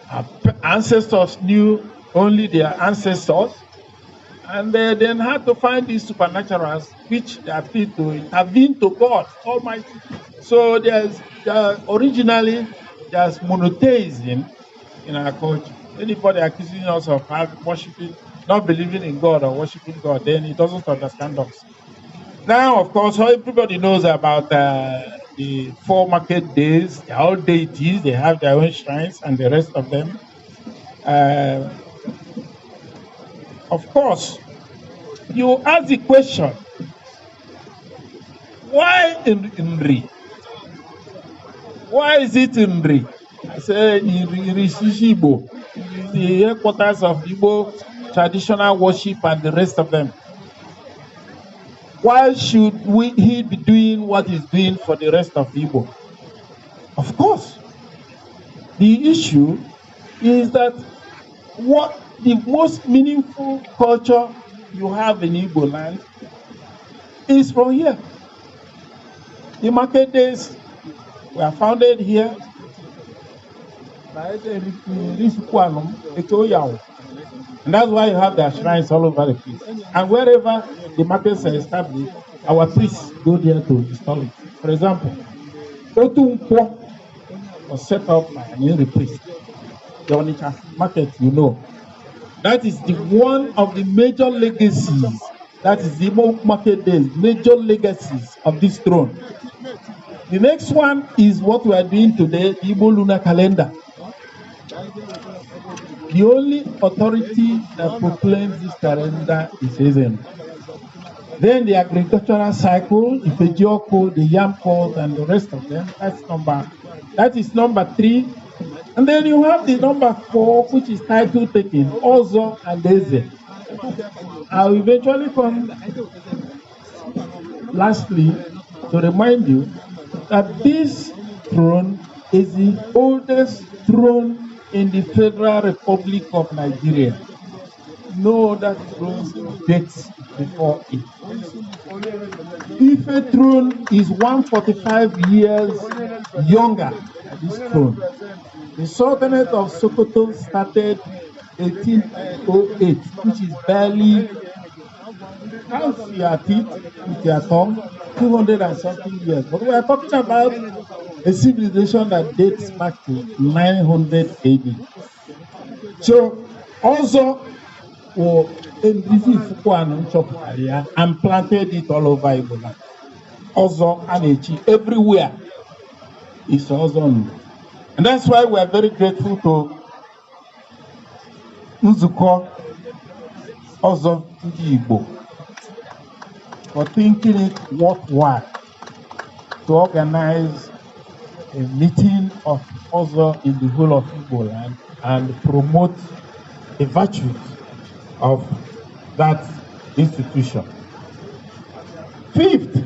Our ancestors knew only their ancestors. And they then had to find these supernaturals which they appeal to intervene to God Almighty. So there's originally there's monotheism in our culture. Anybody accusing us of worshiping, not believing in God or worshiping God, then he doesn't understand us. Now, of course, everybody knows about the four market days. They're all deities. They have their own shrines and the rest of them. Of course, you ask the question, why in Nri? Why is it Nri? I say Nri Igbo, the headquarters of Igbo traditional worship and the rest of them. Why should he be doing what he's doing for the rest of Igbo? Of course, the issue is that what the most meaningful culture you have in Igbo land is from here. The market days were founded here by the Risukwalum, Ekoyao. And that's why you have their shrines all over the place. And wherever the markets are established, our priests go there to install it. For example, Otunkwo was set up by an Nri priest. The Onitsha market, you know. That is the one of the major legacies. That is the Igbo market days, major legacies of this throne. The next one is what we are doing today, the Igbo lunar calendar. The only authority that proclaims this calendar is Ezen. Then the agricultural cycle, Ifejioko, the yam cult, and the rest of them. That is number 3. And then you have the number 4, which is title taking, Ozo and Eze. I'll eventually come lastly to remind you that this throne is the oldest throne in the Federal Republic of Nigeria. No other throne dates before it. Ife throne is 145 years younger than this throne. The Sultanate of Sokoto started 1808, which is barely, count your teeth with your tongue, 200 and something years. But we are talking about a civilization that dates back to 900 AD. So, also, Ndidi Fukwanu chọpụtara ya and planted it all over Igbo land. Ọzọ a na-echi everywhere is Ọzọ Nri. And that's why we are very grateful to Nzukọ Ọzọ Ndị Igbo for thinking it worthwhile to organize a meeting of Ozo in the whole of Igbo land and promote the virtues of that institution. Fifth,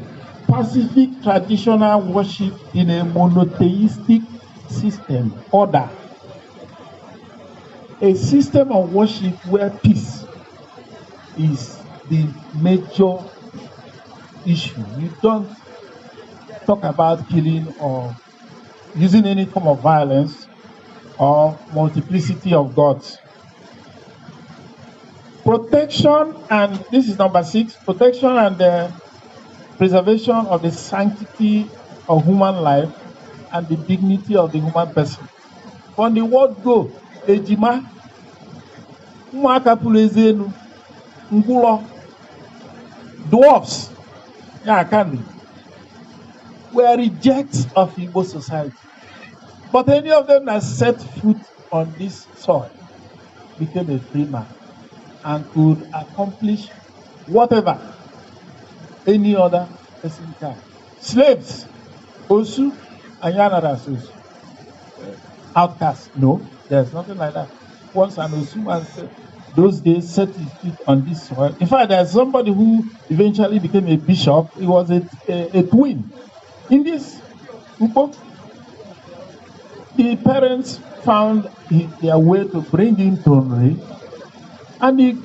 Pacific traditional worship in a monotheistic system, order. A system of worship where peace is the major issue. You don't talk about killing or using any form of violence or multiplicity of gods. Protection and, this is number 6, protection and the preservation of the sanctity of human life and the dignity of the human person. From the word go, ejima, ụmụaka pụrụ eze elu, ngwụlọ, dwarfs, ya akandi, were rejects of Igbo society. But any of them that set foot on this soil became a free man and could accomplish whatever any other person can. Slaves, Osu, and Yanara Osu. Outcasts, no, there's nothing like that. Once an Osu man said, those days set his feet on this soil. In fact, there's somebody who eventually became a bishop. He was a twin. In this Ukpo. The parents found their way to bring him to Nri, and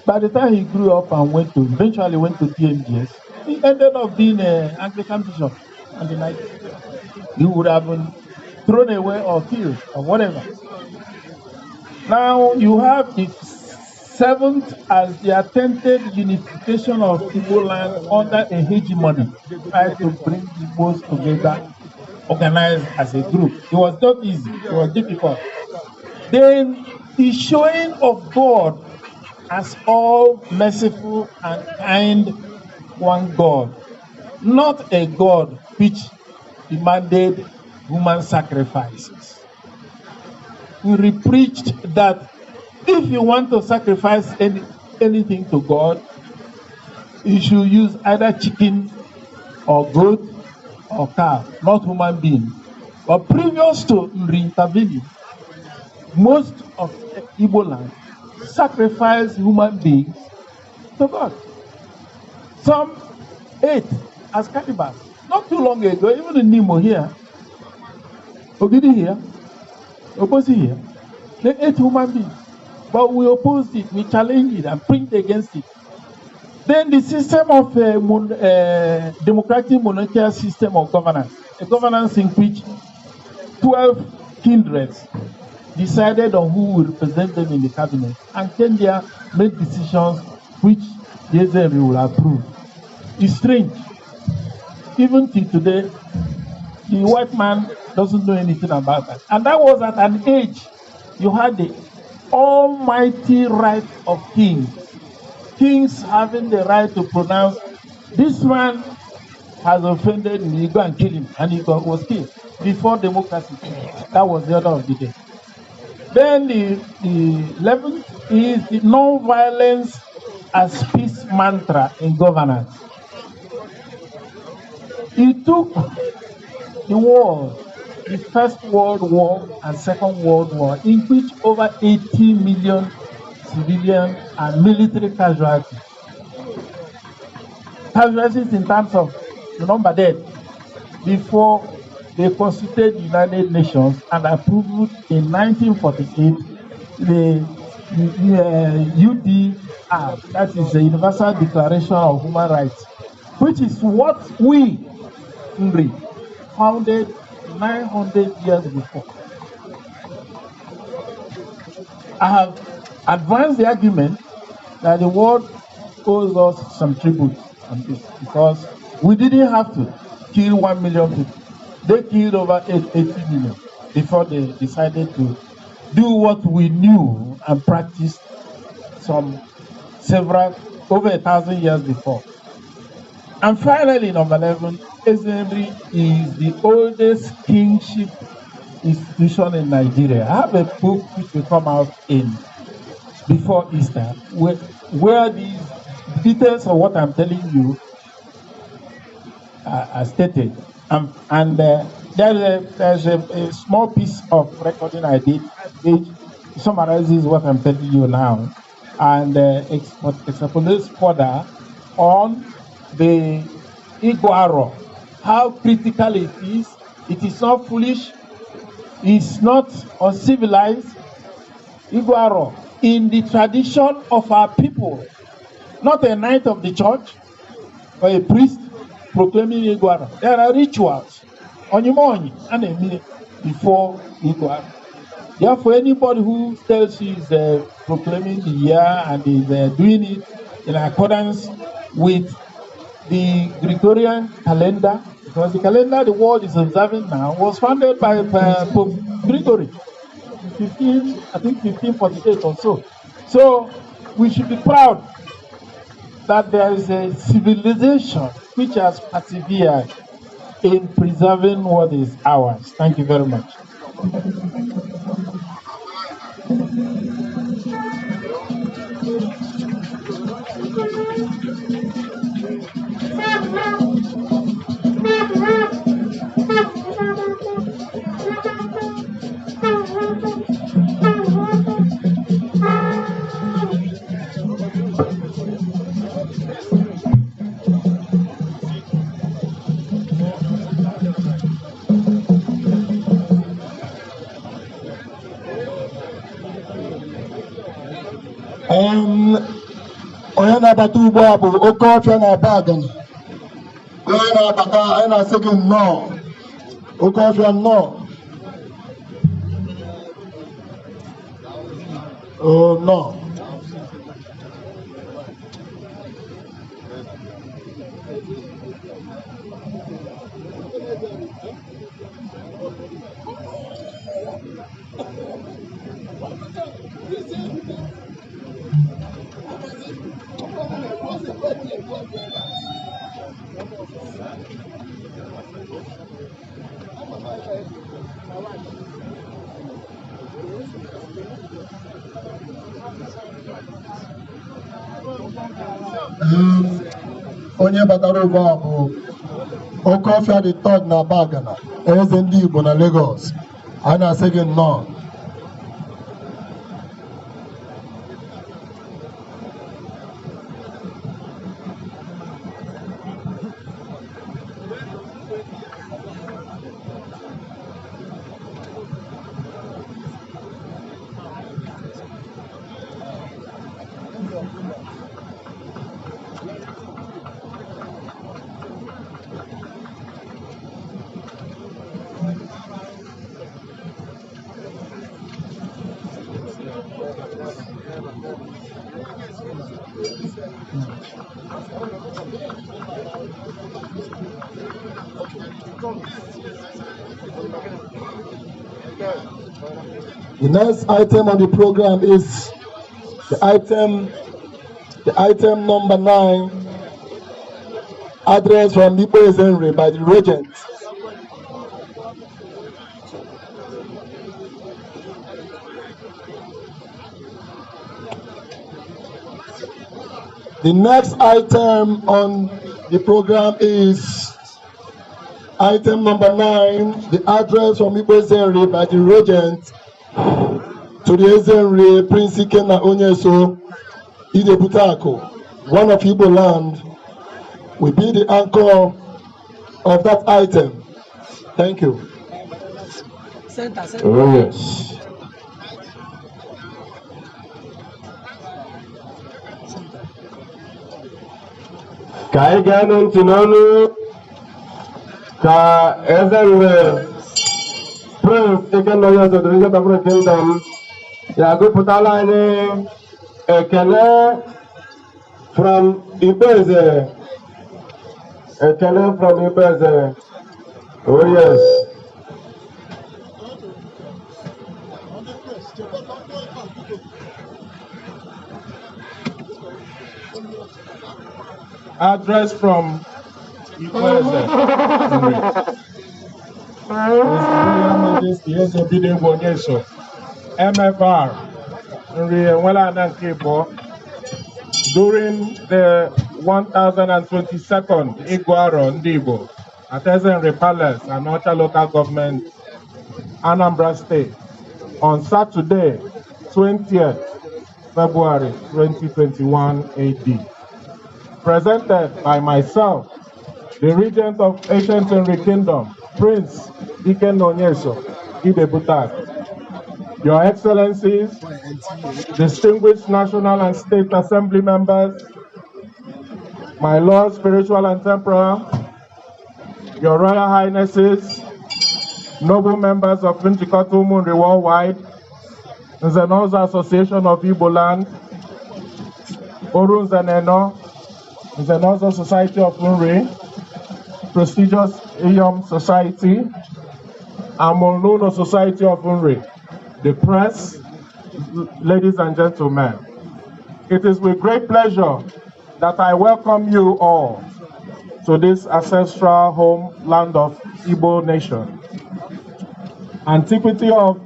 by the time he grew up and eventually went to TMGS, he ended up being an Anglican bishop and the like. He would have been thrown away or killed or whatever. Now you have the seventh as the attempted unification of Igbo land under a hegemony, tried to bring Igbos together, organized as a group. It was not easy, it was difficult. Then the showing of God as all merciful and kind one God, not a God which demanded human sacrifices. He preached that if you want to sacrifice anything to God, you should use either chicken or goat or cow, not human being. But previous to Nri intervening, most of Igbo land sacrificed human beings to God. Some ate as cannibals. Not too long ago, even in Nimo here, Ogidi here, Obosi here, they ate human beings. But we opposed it, we challenged it and preached against it. Then the system of democratic monarchical system of governance, a governance in which 12 kindreds decided on who will represent them in the cabinet, and Kenya made decisions which the Eze Nri will approve. It's strange. Even till today, the white man doesn't know anything about that. And that was at an age you had the almighty right of kings. Kings having the right to pronounce, this man has offended me, go and kill him. And he was killed before democracy. That was the order of the day. Then the 11th is the non-violence as peace mantra in governance. It took the war, the First World War and Second World War, in which over 80 million civilian and military casualties. Casualties in terms of the number dead before they constituted the United Nations and approved in 1948 the UDR, that is the Universal Declaration of Human Rights, which is what we, Nri, founded 900 years before. I have advanced the argument that the world owes us some tribute on this, because we didn't have to kill 1 million people. They killed over 80 million before they decided to do what we knew and practiced several, over 1,000 years before. And finally, number 11, Eze Nri is the oldest kingship institution in Nigeria. I have a book which will come out in before Easter, where these details of what I'm telling you are stated. There's a small piece of recording I did, which summarizes what I'm telling you now, and extrapolates further on the Igu Aro, how critical it is. It is not foolish, it's not uncivilized. Igu Aro, in the tradition of our people, not a knight of the church or a priest proclaiming Igu Aro. There are rituals, onyimonyi, and a minute before Igu Aro. Therefore, anybody who tells you is proclaiming the year and is doing it in accordance with the Gregorian calendar, because the calendar the world is observing now was founded by Pope Gregory, 1548 or so. So we should be proud that there is a civilization which has persevered in preserving what is ours. Thank you very much. na-abata ugbu a bụ oke ọfịa na Abagana. Onye na-abata, anyị na-asị gị nnọọ. Oke ọfịa, nnọọ. O nnọọ. Onye batara ugbu a bụ Okeọfịa the third na Abagana, eze ndị Igbo na Lagos. A na-asị gị nnọọ. The next item on the program is the item number 9, address from Ikpe Ezenri by the Regent. The next item on the program is item number 9, the address from Ikpe Ezenri by the Regent to the Ezenri Prince Ikenna Onyeso Idebute one of Igbo land, will be the anchor of that item. Thank you. Center, center. Oh, yes. Center. Ka anyị gaa nụ ntị n'ọnụ ka eze nwe Prince Ikenna Onyeso the Regent of Kingdom ya gụpụtala anyị ekele from Ikpeeze, ekele from Ikpeeze. Oh yes. Address from Ikpeeze Nri. His Royal Majesty Eze Obidegwu Onyeso, MFR, Nri Enwela Ana nke Ịbụọ, during the 1022nd Igu Aro Ndị Igbo at Ezenri Palace and Anaocha Local Government, Anambra State, on Saturday, 20th February 2021 AD. Presented by myself, the Regent of Ancient Nri Kingdom, Prince Ikenna Onyeso Idebute. Your Excellencies, distinguished national and state assembly members, my Lord spiritual and temporal, Your Royal Highnesses, noble members of Njikọta Ụmụnri Worldwide, Nze na Ọzọ Association of Igbo Land, Oru Nze na Eno, Nze na Ọzọ Society of Nri, prestigious Iyom Society, Amoluno Society of Nri, the press, ladies and gentlemen. It is with great pleasure that I welcome you all to this ancestral homeland of Igbo nation. Antiquity of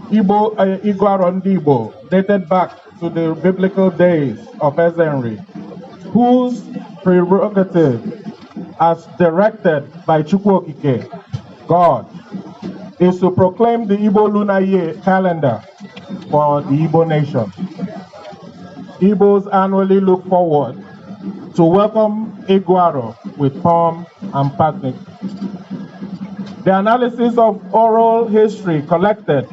Igbo, Igu Aro Ndị Igbo dated back to the biblical days of Ezenri, whose prerogative, as directed by Chukwu Okike, God, is to proclaim the Igbo lunar year calendar for the Igbo nation. Igbos annually look forward to welcome Igu Aro with pomp and panic. The analysis of oral history collected,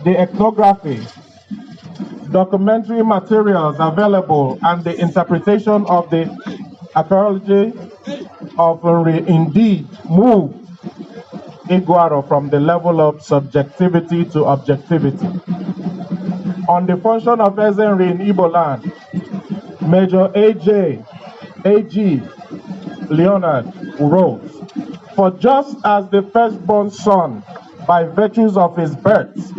the ethnography, Documentary materials available and the interpretation of the archaeology of Nri indeed moved Igu Aro from the level of subjectivity to objectivity. On the function of Eze Nri in Igbo land, Major A.J. A.G. Leonard wrote, "For just as the firstborn son, by virtues of his birth,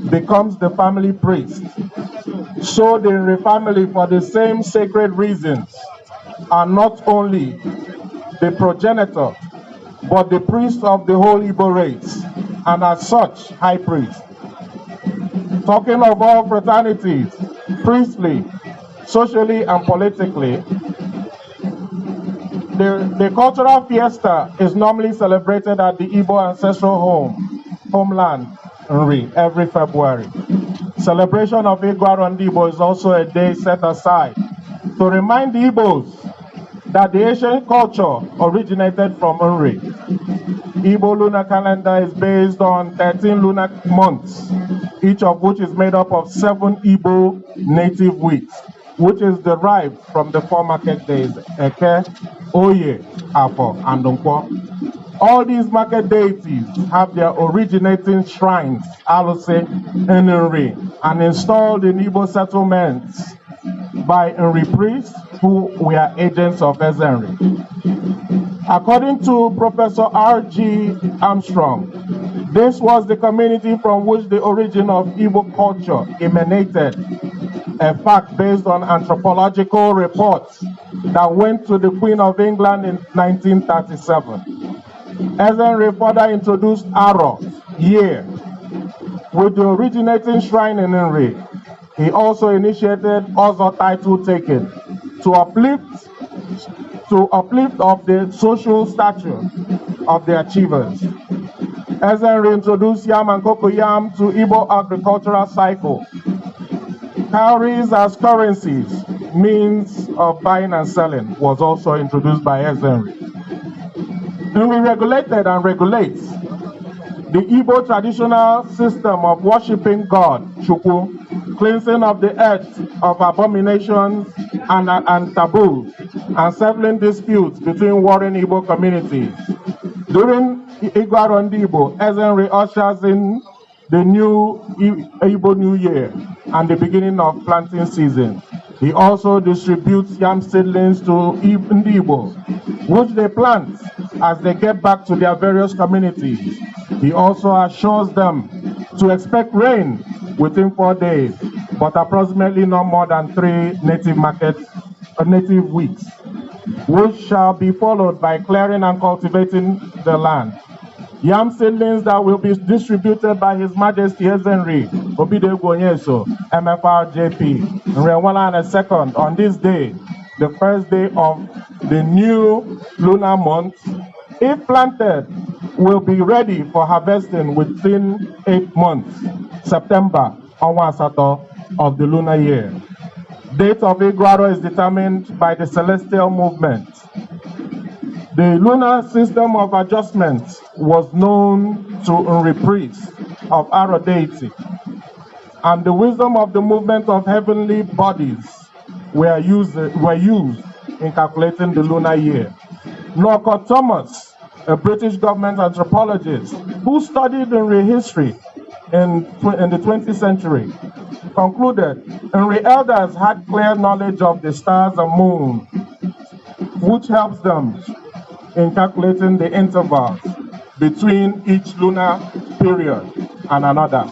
becomes the family priest, so the Nri family, for the same sacred reasons, are not only the progenitor, but the priest of the whole Igbo race, and as such, high priest. Talking of all fraternities, priestly, socially, and politically, the cultural fiesta is normally celebrated at the Igbo ancestral homeland, Nri, every February. Celebration of Igu Aro Ndi Igbo is also a day set aside to remind the Igbos that the ancient culture originated from Nri. Igbo lunar calendar is based on 13 lunar months, each of which is made up of 7 Igbo native weeks, which is derived from the four market days, Eke, Oye, Afo, and Nkwo. All these market deities have their originating shrines, Alusi, in Nri, and installed in Igbo settlements by Nri priests who were agents of Eze Nri. According to Professor R.G. Armstrong, this was the community from which the origin of Igbo culture emanated, a fact based on anthropological reports that went to the Queen of England in 1937. Eze Nri further introduced Aro, year, with the originating shrine in Nri. He also initiated Ozo title taking to uplift of the social stature of the achievers. Eze Nri introduced yam and cocoyam to Igbo agricultural cycle. Cowries as currencies, means of buying and selling, was also introduced by Eze Nri. Nri regulated and regulates the Igbo traditional system of worshiping God, Chukwu, cleansing of the earth of abominations and taboos, and settling disputes between warring Igbo communities. During Igu Aro Ndi Igbo, Eze Nri ushers in the new Igbo New Year and the beginning of planting season. He also distributes yam seedlings to Ndi Igbo, which they plant as they get back to their various communities. He also assures them to expect rain within 4 days, but approximately no more than 3 native weeks, which shall be followed by clearing and cultivating the land. Yam seedlings that will be distributed by His Majesty Eze Nri Obidegwu Onyeso, MFR JP, Nrenwala II on this day, the first day of the new lunar month, if planted, will be ready for harvesting within 8 months, September, Ọnwa Asatọ of the lunar year. Date of Igu Aro is determined by the celestial movement. The lunar system of adjustment was known to Nri priests of Aro deity, and the wisdom of the movement of heavenly bodies were used in calculating the lunar year. Norcott Thomas, a British government anthropologist who studied Nri history in the 20th century, concluded Nri elders had clear knowledge of the stars and moon, which helps them in calculating the intervals between each lunar period and another.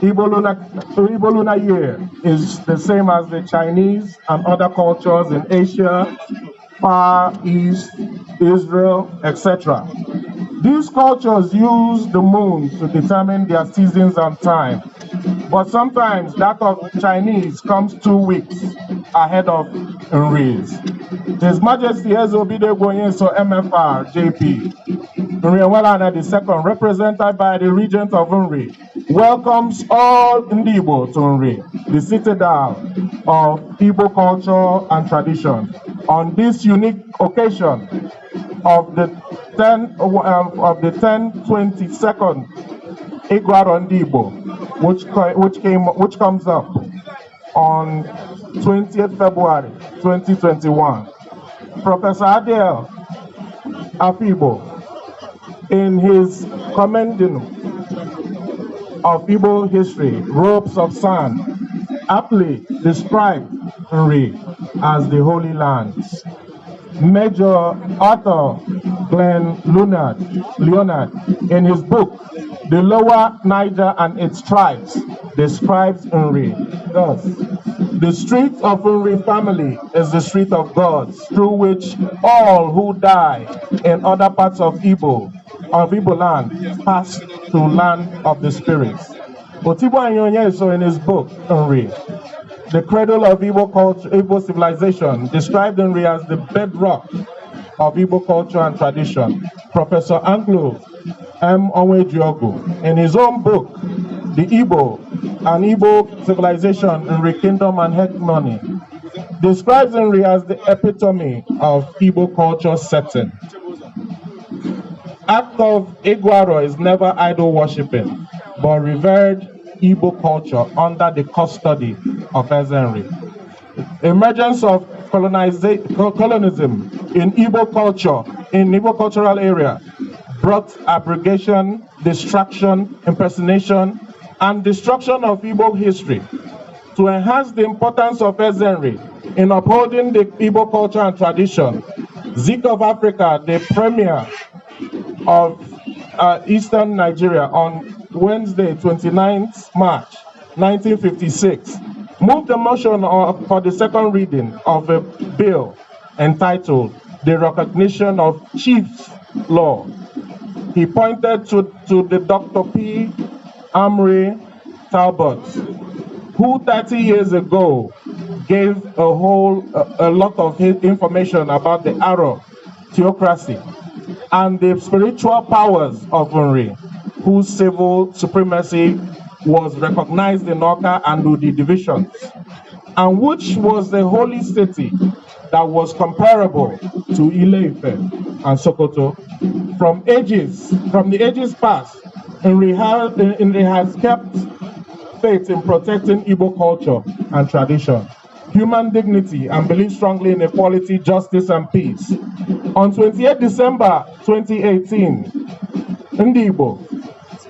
Igbo lunar year is the same as the Chinese and other cultures in Asia, Far East, Israel, etc. These cultures use the moon to determine their seasons and time, but sometimes that of Chinese comes 2 weeks ahead of Nri's. His Majesty Eze Obidegwu Onyeso MFR JP, Nrienwelana II, represented by the Regent of Nri, welcomes all Ndi Igbo to Nri, the citadel of Igbo culture and tradition. On this unique occasion of the 1022nd Igu Aro Ndi Igbo, which comes up on 20th February 2021. Professor Adiel Afigbo, in his commending of Igbo history, Robes of Sand, aptly described Nri as the Holy Land. Major Arthur Glenn Leonard, in his book, The Lower Niger and Its Tribes, describes Nri thus: "The street of Nri family is the street of gods, through which all who die in other parts of Igbo land pass to land of the spirits." Otigbu Onyeso, in his book, Nri, The Cradle of Igbo Culture, Igbo Civilization, described Nri as the bedrock of Igbo culture and tradition. Professor Anglo M. Onwuejeogwu, in his own book, The Igbo and Igbo Civilization, Nri Kingdom and Hegemony, describes Nri as the epitome of Igbo culture setting. Act of Igu Aro is never idol worshipping, but revered Igbo culture under the custody of Eze Nri. Emergence of colonialism in Igbo culture, in Igbo cultural area, brought abrogation, distraction, impersonation, and destruction of Igbo history. To enhance the importance of Eze Nri in upholding the Igbo culture and tradition, Zik of Africa, the premier of Eastern Nigeria, on Wednesday, 29th March 1956, moved a motion for the second reading of a bill entitled The Recognition of Chiefs Law. He pointed to the Dr. P. Amory Talbot, who 30 years ago gave a lot of his information about the Aro theocracy and the spiritual powers of Nri, whose civil supremacy was recognized in Awka and Udi divisions, and which was the holy city that was comparable to Ile-Ife and Sokoto. From the ages past, Nri has kept faith in protecting Igbo culture and tradition, human dignity, and believe strongly in equality, justice, and peace. On 28 December 2018, Ndi Igbo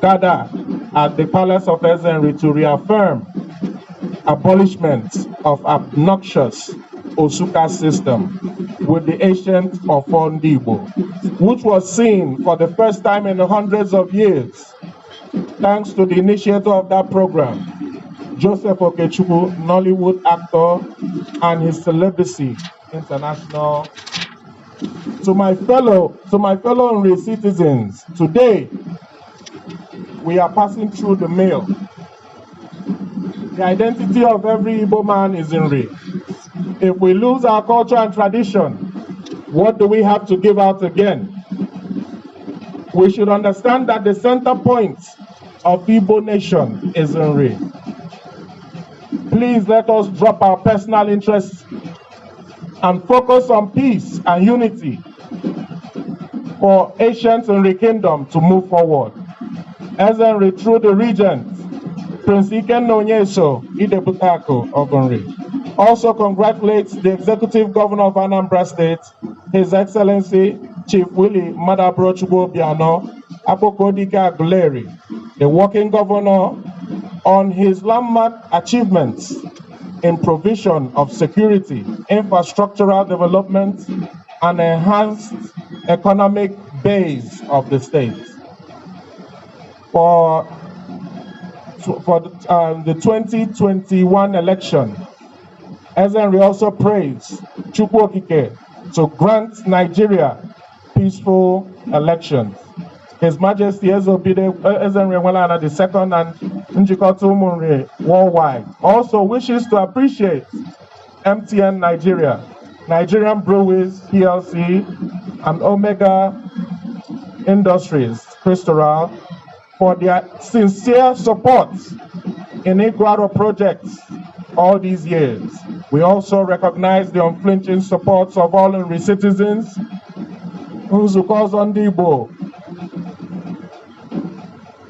gathered at the Palace of Eze Nri to reaffirm abolishment of obnoxious Osuka system with the ancient Ofo Ndi Igbo, which was seen for the first time in hundreds of years, thanks to the initiator of that program, Joseph Okechukwu, Nollywood actor, and his celebrity international. To my fellow Nri citizens, today we are passing through the mill. The identity of every Igbo man is Nri. If we lose our culture and tradition, what do we have to give out again? We should understand that the center point of Igbo nation is Nri. Please let us drop our personal interests and focus on peace and unity for ancient Nri Kingdom to move forward. Eze Nri, through the regent, Prince Ikenna Onyeso Idebutako of Nri, also congratulates the Executive Governor of Anambra State, His Excellency Chief Willie Maduaburochukwu Obiano Akpokuedike Aguleri, the working governor, on his landmark achievements in provision of security, infrastructural development, and enhanced economic base of the state. For the 2021 election, Eze Nri also prays Chukwu Okike to grant Nigeria peaceful elections. His Majesty Eze Eze Nri Enweleana II and Njikọta Ụmụ Nri worldwide also wishes to appreciate MTN Nigeria, Nigerian Breweries PLC, and Omega Industries, Crystal, for their sincere support in Igu Aro projects all these years. We also recognize the unflinching support of all Nri citizens, Nzukọ Ọzọ Ndị Igbo,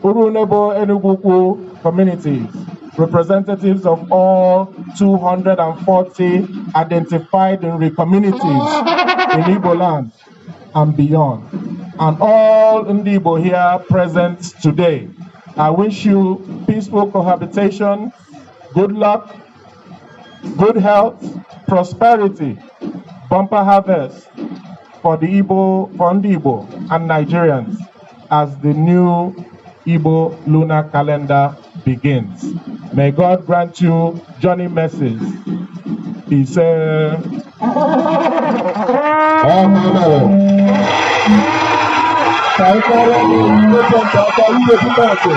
Urunebo Enugu communities, representatives of all 240 identified Nri communities in Igbo land and beyond, and all Ndi Igbo here present today, I wish you peaceful cohabitation, good luck, good health, prosperity, bumper harvest for the Igbo, for Ndi Igbo and Nigerians as the new Igbo lunar calendar begins. May God grant you journey mercies. Ise. Amen. Ka anyị kọrọ ndị aka ihe bute.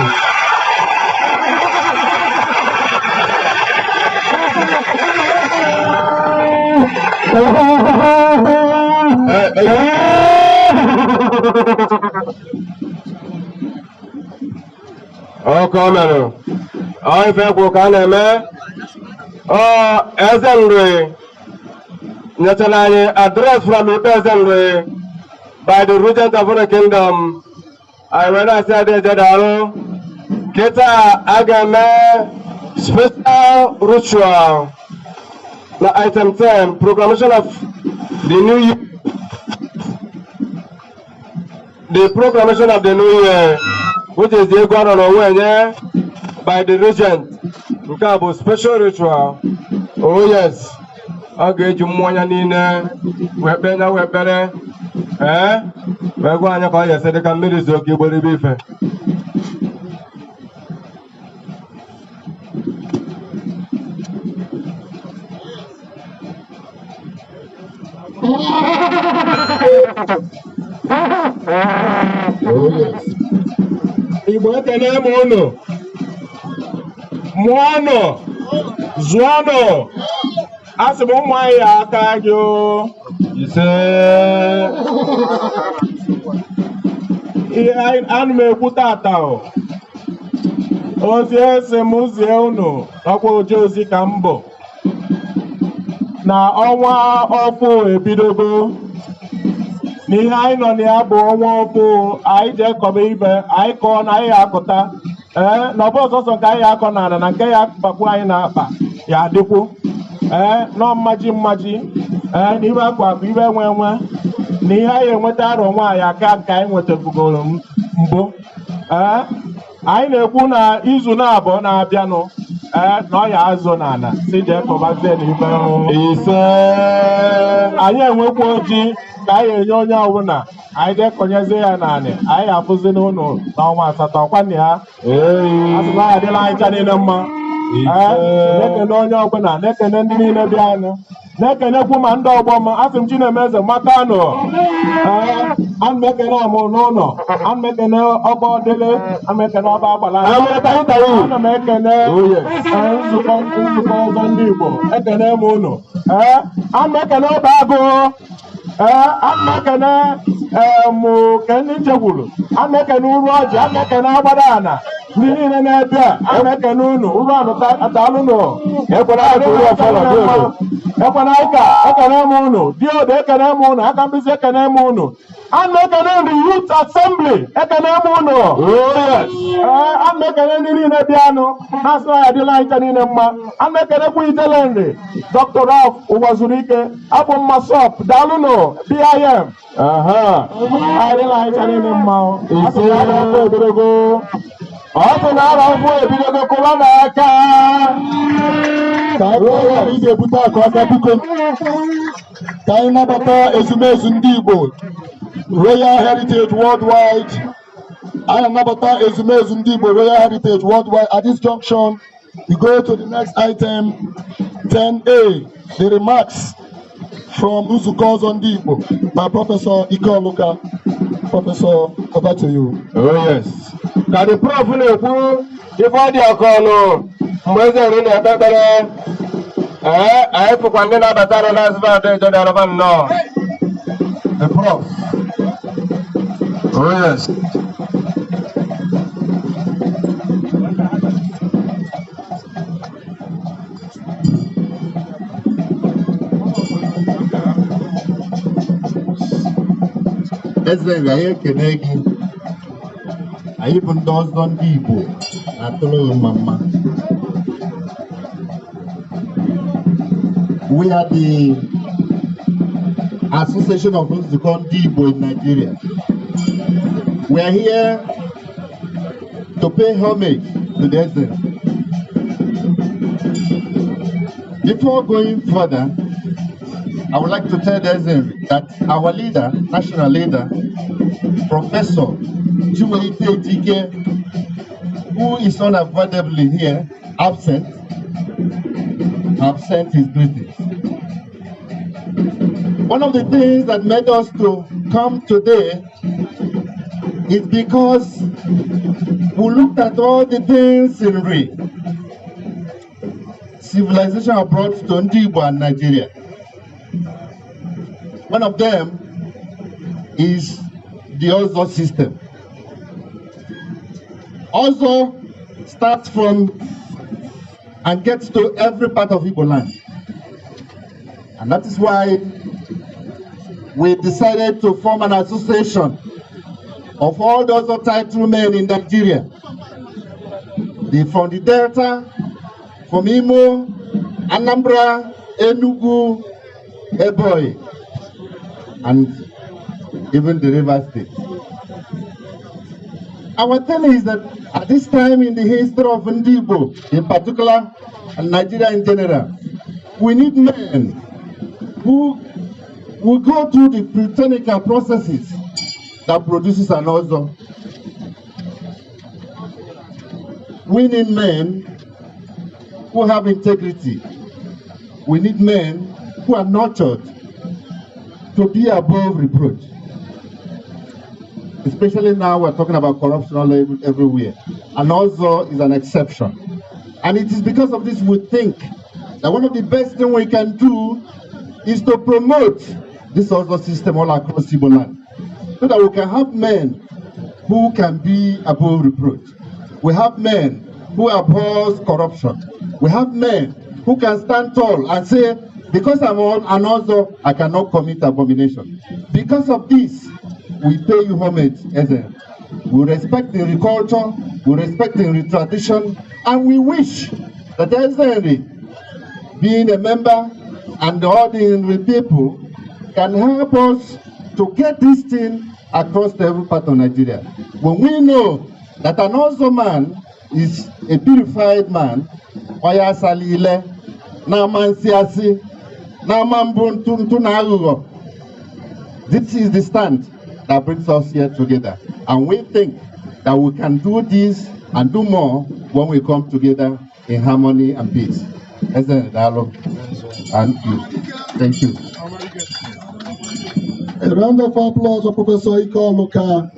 Ọkọ mere ọ ife kwụ ka a na-eme. Ọ eze Nri nyechara anyị address from ikpe eze Nri by the regent of the kingdom. Anyị wee na-asị adị daalụ. Kịta a ga-eme special ritual na item 10, proclamation of the new year. The proclamation of the new year, which is the egwu arọ n'onwe enye by the regent. Nke a bụ special ritual. Oh yes, ọ ga-eji mmụọ ya niile wee kpee ya wee kpere, ee, wee gwa anyị ka ọ ga-esi dị ka mmiri zuo ka igboribe ife. Oh yes. Igbo, ekene m unu. Mụọnụ, zụọnụ. Asị m ụmụ anyị ya aka gị o. Ise. Ihe ana m ekwu tata o, ozi esi m zie unu, ọkwa oje ozi ka m bụ na ọnwa ọfụ ebidogo, n'ihe anyị nọ na ya bụ ọnwa ọfụ. Anyị jee kọba ibe anyị kọọ na anyị ya akụta, ee, na ọ bụ ọsọsọ nke anyị ya akọ n'ala na nke ya bakwu anyị na-akpa ya adịkwu, ee, nọ mmaji mmaji, ee, na ibe akwa akụ ibe enwe enwe na ihe anyị enweta arọ nwaanyị aka nke anyị nwetagoro mbụ. Ee, anyị na-ekwu na izu na-abụọ na-abịanụ, ee, na ọ ya azụ n'ala si jee kọbazie na ibe. Ise. Anyị enwekwa oji ka anyị enye onye ọbụla. Anyị jee kọnyezie ya n'anị, anyị afụzi n'ụlọ n'ọnwa asatọ kwanụ ya. Asị na ya adịla anyị ncha niile mma. Ee, na-ekene onye ọbụla, na-ekene ndị niile bịanụ, na-ekenekwu ma ndị ọgbọ m. Asị m Chinemeze makanụ. Ee, ana m ekene ọmụ n'ụlọ, ana m ekene ọgbọ dịlị, ana m ekene ọba agbala, ana m ekene ee, nzukọ ọzọ ndị Igbo, ekene m unu. Ee, ana m ekene ọba agụ. Ee, ana m ekene, ee, mụ ke ndị nchekwuru. Ana m ekene uru ọjị, ana m ekene agbada ana ndị niile na-ebe a. Ana m ekene unu uru anụ daalụnụ. Ekwela anyị ka uru ọfọlọ dị odo. Ekwena anyị ka ekene m unu dị odo, ekene m unu aka mkpịsị, ekene m unu. Ana m ekene ndị Youth Assembly, ekene m unu. Oh yes. Ee, ana m ekene ndị niile bịanụ, na-asị na ya adịla anyị ncha niile mma. Ana m ekenekwa Ijele Nri, Dr. Ralph Ụwazurike, abụ mma sọp, daalụnụ BIM. Adịla anyị ncha niile mma o. Asị na ya ọkụ ebidogo. Ọ sị na arọ ọfụ ebidogo, kụwa n'aka. Ka anyị kpọọ ya ị ga-ebute akụ aka, biko. Ka anyị nabata ezumezu ndị Igbo Royal Heritage Worldwide. Anyị anabata ezumezu ndị Igbo Royal Heritage Worldwide. At this junction, we go to the next item, 10A, the remarks from Nzukọ Ọzọ Ndị Igbo by Professor Ike Oluka. Professor, over to you. Oh yes. Ka the prof na-ekwu ife ọ dị ọkụ ọnụ mgbe eze nri na-ekpe ekpere, ee, anyị fụkwa ndị na-abata nọ n'azụba ada ejo dị arọba nnọọ. The prof. Oh yes. Eze Nri, anyị ekene gị. Anyị bụ ndị ọzọ ndị Igbo na-atụrụ gị mma mma. We are the Association of Nzukọ Ndị Igbo in Nigeria. We are here to pay homage to the Eze. Before going further, I would like to tell the Eze that our leader, national leader, Professor Chiwetalu Ejike, who is unavoidably here, absent, have sent his greetings. One of the things that made us to come today is because we looked at all the things in Nri civilization brought to Ndi Igbo and Nigeria. One of them is the Ozo system. Ozo starts from and gets to every part of Igbo land. And that is why we decided to form an association of all those title men in Nigeria. From the Delta, from Imo, Anambra, Enugu, Ebonyi, and even the River State. Our thing is that at this time in the history of Ndigbo in particular, and Nigeria in general, we need men who will go through the puritanical processes that produces an Ozo. We need men who have integrity. We need men who are nurtured to be above reproach. Especially now we're talking about corruption all everywhere. And Ozo is an exception. And it is because of this we think that one of the best things we can do is to promote this Ozo system all across Igbo land, so that we can have men who can be above reproach. We have men who abhors corruption. We have men who can stand tall and say, "Because I'm on an Ozo, I cannot commit abomination." Because of this, we pay you homage, Eze. We respect the culture, we respect the tradition, and we wish that Eze, being a member and all the Nri people, can help us to get this thing across to every part of Nigeria. When we know that an Ozo man is a purified man, onye asala ile, na-ama nsị asị, na-ama mbụ ntụ ntụ na aghụghọ. This is the stand that brings us here together. And we think that we can do this and do more when we come together in harmony and peace. Eze, daalụ. And you. Thank you. A round of applause for Professor Ike Oluka.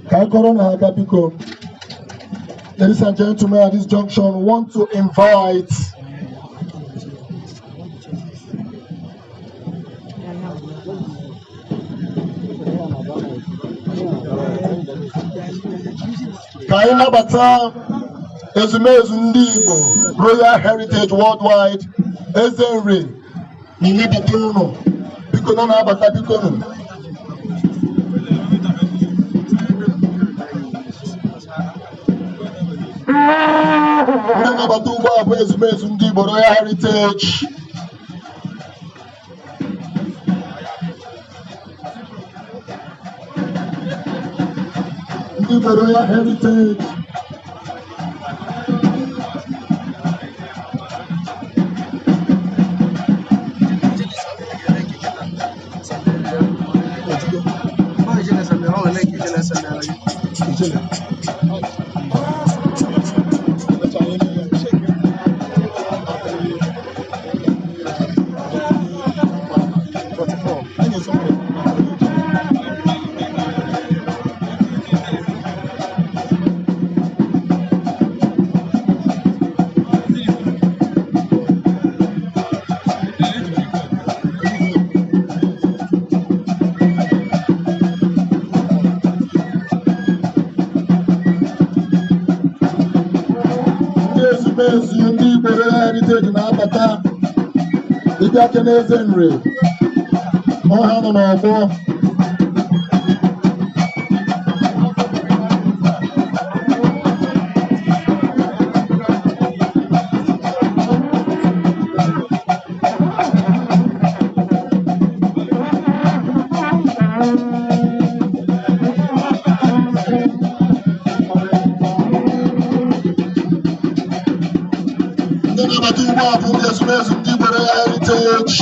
Ka anyị kụọrọ ha aka biko. Ladies and gentlemen, at this junction, we want to invite ka anyị nabata ezumezu ndị Igbo Royal Heritage Worldwide. Eze Nri na-anabata ụnụ biko na na-abata biko nụ. Ndị nabata ugbu a bụ ezumezu ndị Igbo Royal Heritage. Ndị Igbo Royal Heritage. Ndị ezumezu ndị Igbo Royal Heritage na-abata ịbịa kene Eze Nri ọha nọ n'ọgbọ. Ndị na-abata ugbu a bụ ndị ezumezu ndị Igbo Royal Heritage.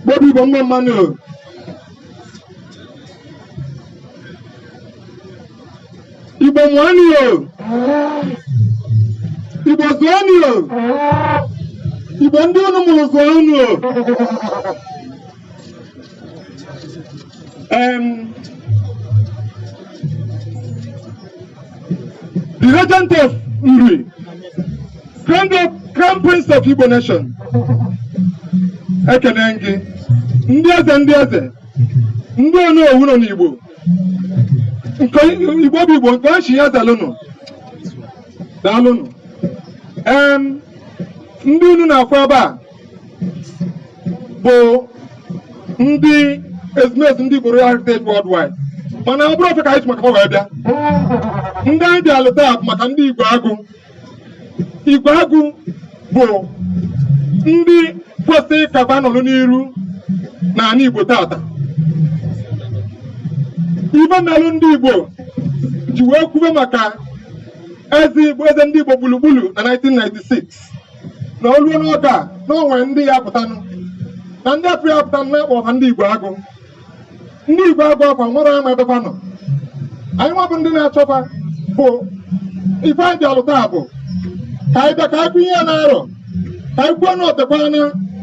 Gbogbo Igbo mma mmanụ o. Igbo mụọnụ o. Igbo zụọnụ o. Igbo ndị unu mụrụ zụọ unu o. The Regent of Nri, Crown Prince of Igbo Nation, ekene gị, ndị eze, ndị eze, ndị onowu nọ n'Igbo, nke Igbo bụ Igbo, nke ọchị ya zalụnụ, daalụnụ. Ndị unu na-afụ ebe a bụ ndị ezumezu ndị Igbo Royal Heritage Worldwide, mana ọ bụrọ fa ka anyị ji maka fa wee bịa. Ndị anyị bịalụ taa bụ maka ndị Igwe Agụ. Igwe Agụ bụ ndị kwesịrị ka fa nọrọ n'iru n'ala Igbo tata. Ife melụ ndị Igbo ji wee kwube maka eze Igbo, eze ndị Igbo gburugburu na 1996, na o luo n'oge a na o nwere ndị ya apụtanụ, na ndị afụ ya apụtanụ na-akpọ ha ndị Igwe Agụ. Ndị Igwe Agụ akwa nwere ama ebe fa nọ. Anyị nwa bụ ndị na-achọ fa bụ ife anyị bịalụ taa bụ ka anyị bịa ka anyị kwunye ya n'arọ, ka anyị kwuo na otekwana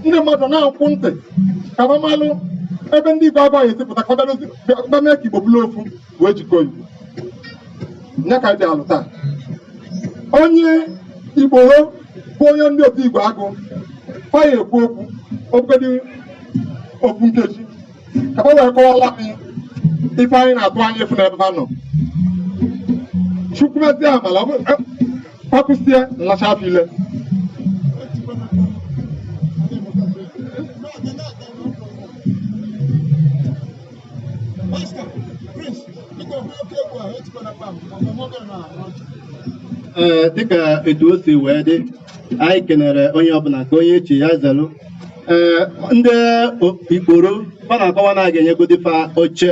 ndị mmadụ na-akwụ ntị ka fa malụ ebe ndị Igwe Agụ anyị esi pụta, ka ọ bịa mee ka Igbo bụrụ ofu wee jikọọ Igbo. Nya ka anyị bịalụ taa. Onye Igboro bụ onye ndị otu Igwe Agụ fa ya ekwu okwu obugodi ofu nkeji ka fa wee kọwala anyị ife anyị na-atụ anya ịfụ n'ebe fa nọ. Chukwumezie amala ọ bụ fa kwụsịa nlacha afọ ile. Ee, dịka etu o si wee dị, anyị kenere onye ọbụla ka onye echi ya zelu. Ee, ndị Ikporo fa na-akọwa na a ga-enyegodi fa oche,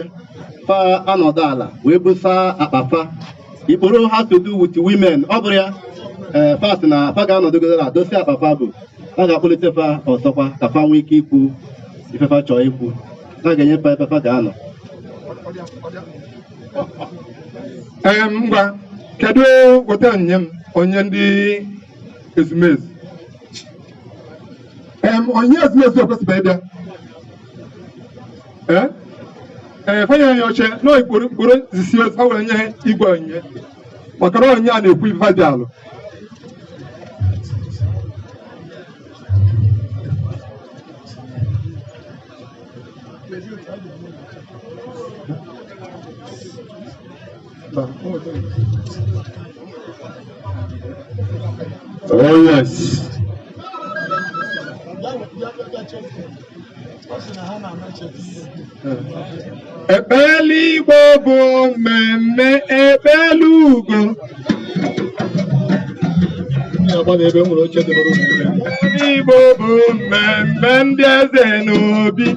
fa anọdụ ala wee busa akpa fa. Ikporo has to do with women, ọ bụrụ ya. Ee, fa sị na fa ga-anọdụgodo ala dosie akpa fa, bụ a ga-akpọlite fa ọzọkwa ka fa nwee ike ikwu ife fa chọọ ikwu. A ga-enye fa ebe fa ga-anọ. Ee, ngwa, kedu weta onyinye m, onye ndị ezumezu. Onyinye ezumezu ekwesịrị ịbịa. Ee ee, fanye ya oche na ikporo ikporo zisi ozi ha were nye igwe onyinye, maka na onyinye a na-ekwu ife dị alụ. Oh yes. Ekpele Igbo bụ mmemme ekpele ugo. Ekpele Igbo bụ mmemme ndị eze n'obi.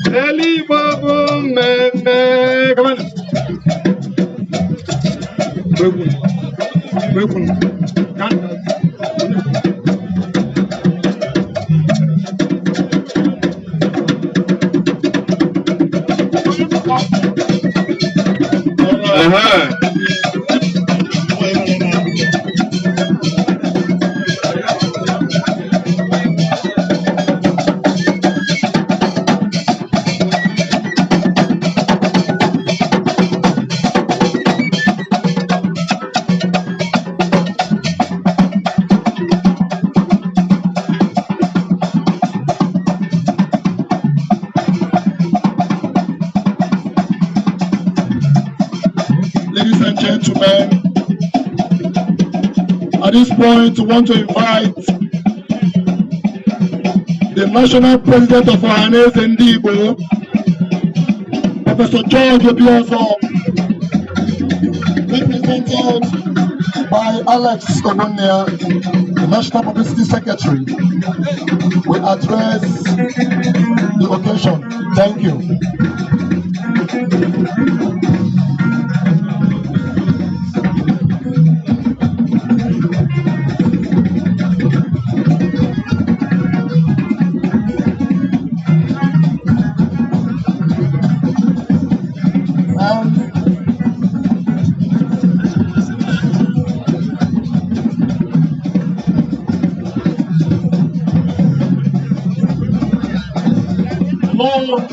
Ekpele Igbo bụ mmemme. Come on. Egwu. Egwu. Aha. Ladies and gentlemen, at this point, we want to invite the National President of Ohanaeze Ndigbo, Professor George Obiozor, represented by Alex Omonia, the National Publicity Secretary, will address the occasion. Thank you. Lord,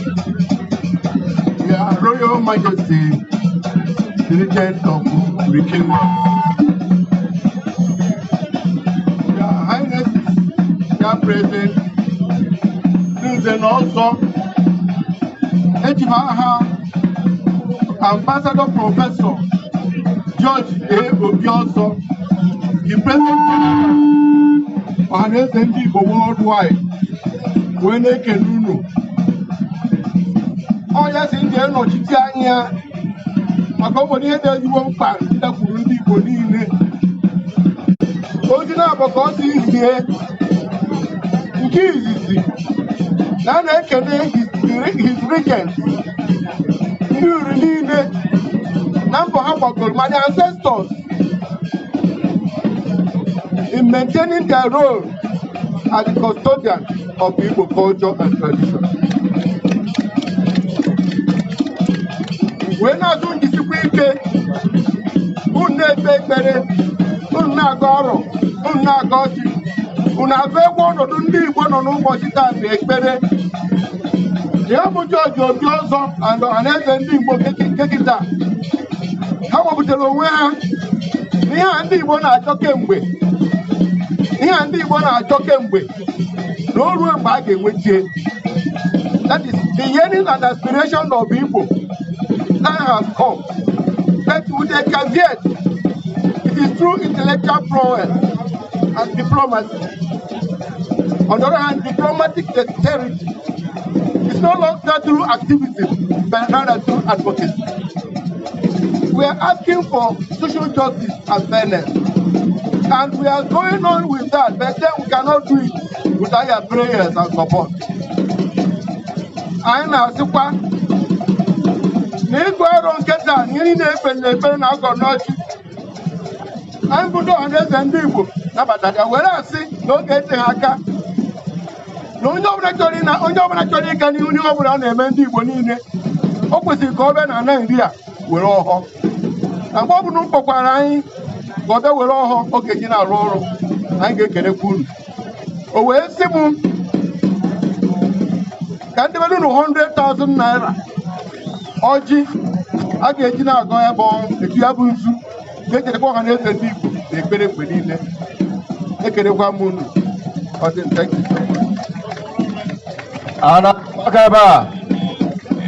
Your Royal Majesty, the Regent of the Kingdom, Your Highness, Your President, Nze na Ọzọ, eji m aha Ambassador Professor George A. Obiozor, the President General Ọhaneze Ndị Igbo Worldwide, wee na-ekele unu. Ọ ya si ndị nnọchite anya maka o nwere ihe dị ezigbo mkpa ndakwuru ndị Igbo niile. Ozi na-abụ ka ọ si zie nke izizi na a na-ekele his regent, ndị uri niile, na mbọ ha gbagoro ma the ancestors in maintaining their role as the custodian of the Igbo culture and tradition. Wee na-azụ njisikwa ike, unu na-ekpe ekpere, unu na-aga ọrụ, unu na-aga ọchị, unu agụ egwu ọnọdụ ndị Igbo nọ n'ụbọchị taa na ekpere. Ya bụ George Obiozor and Ọhaneze Ndị Igbo kekịta ha wepụtara onwe ha n'ihe a ndị Igbo na-achọ kemgbe, ihe a ndị Igbo na-achọ kemgbe, na o ruo mgbe a ga-enwetie. That is the yearning and aspiration of Igbo. Time has come, but with a caveat: it is through intellectual prowess and diplomacy. On the other hand, diplomatic dexterity is no longer through activism, but rather through advocacy. We are asking for social justice and fairness. And we are going on with that, but then we cannot do it without your prayers and support. Anyị na-asịkwa na ịgụ ọrụ nke taa na ihe niile ekpere na ekpere na agọ n'ọchị, anyị bụ ndị Ọhaneze Ndị Igbo nabatara ya, were asị na oge eteghị aka na onye ọbụla chọrọ ịna, onye ọbụla chọrọ ịga n'ihu n'ihe ọbụla a na-eme ndị Igbo niile, o kwesịrị ka ọ bịa na Naịjirịa were ọhọ. Na mgbe ọbụla m kpọkwara anyị ka ọ bịa were ọhọ oge ji na-arụ ọrụ, anyị ga-ekelekwa unu. O wee sị m ka ndị bedụ unu 100,000 naira ọjị a ga-eji na-agọ ya bụ etu ya bụ nzu ga-ekelekwa ọha na eze ndị Igbo na ekpere mgbe niile. Ekelekwa m unu. Ọ dị, thank you so much. Ana aka ebe a.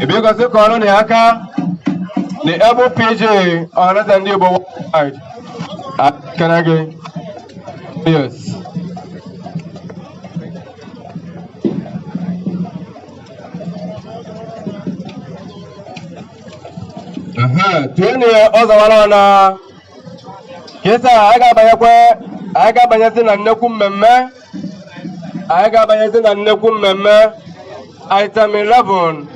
Biko sị kọrọ na ya aka the able PG Ọhaneze Ndị Igbo worldwide. Akara gị. Yes. Tụọ ya ọ zawara na kịta anyị ga-abanyekwe, anyị ga-abanyezi na nnekwu mmemme, anyị ga-abanyezi na nnekwu mmemme item 11.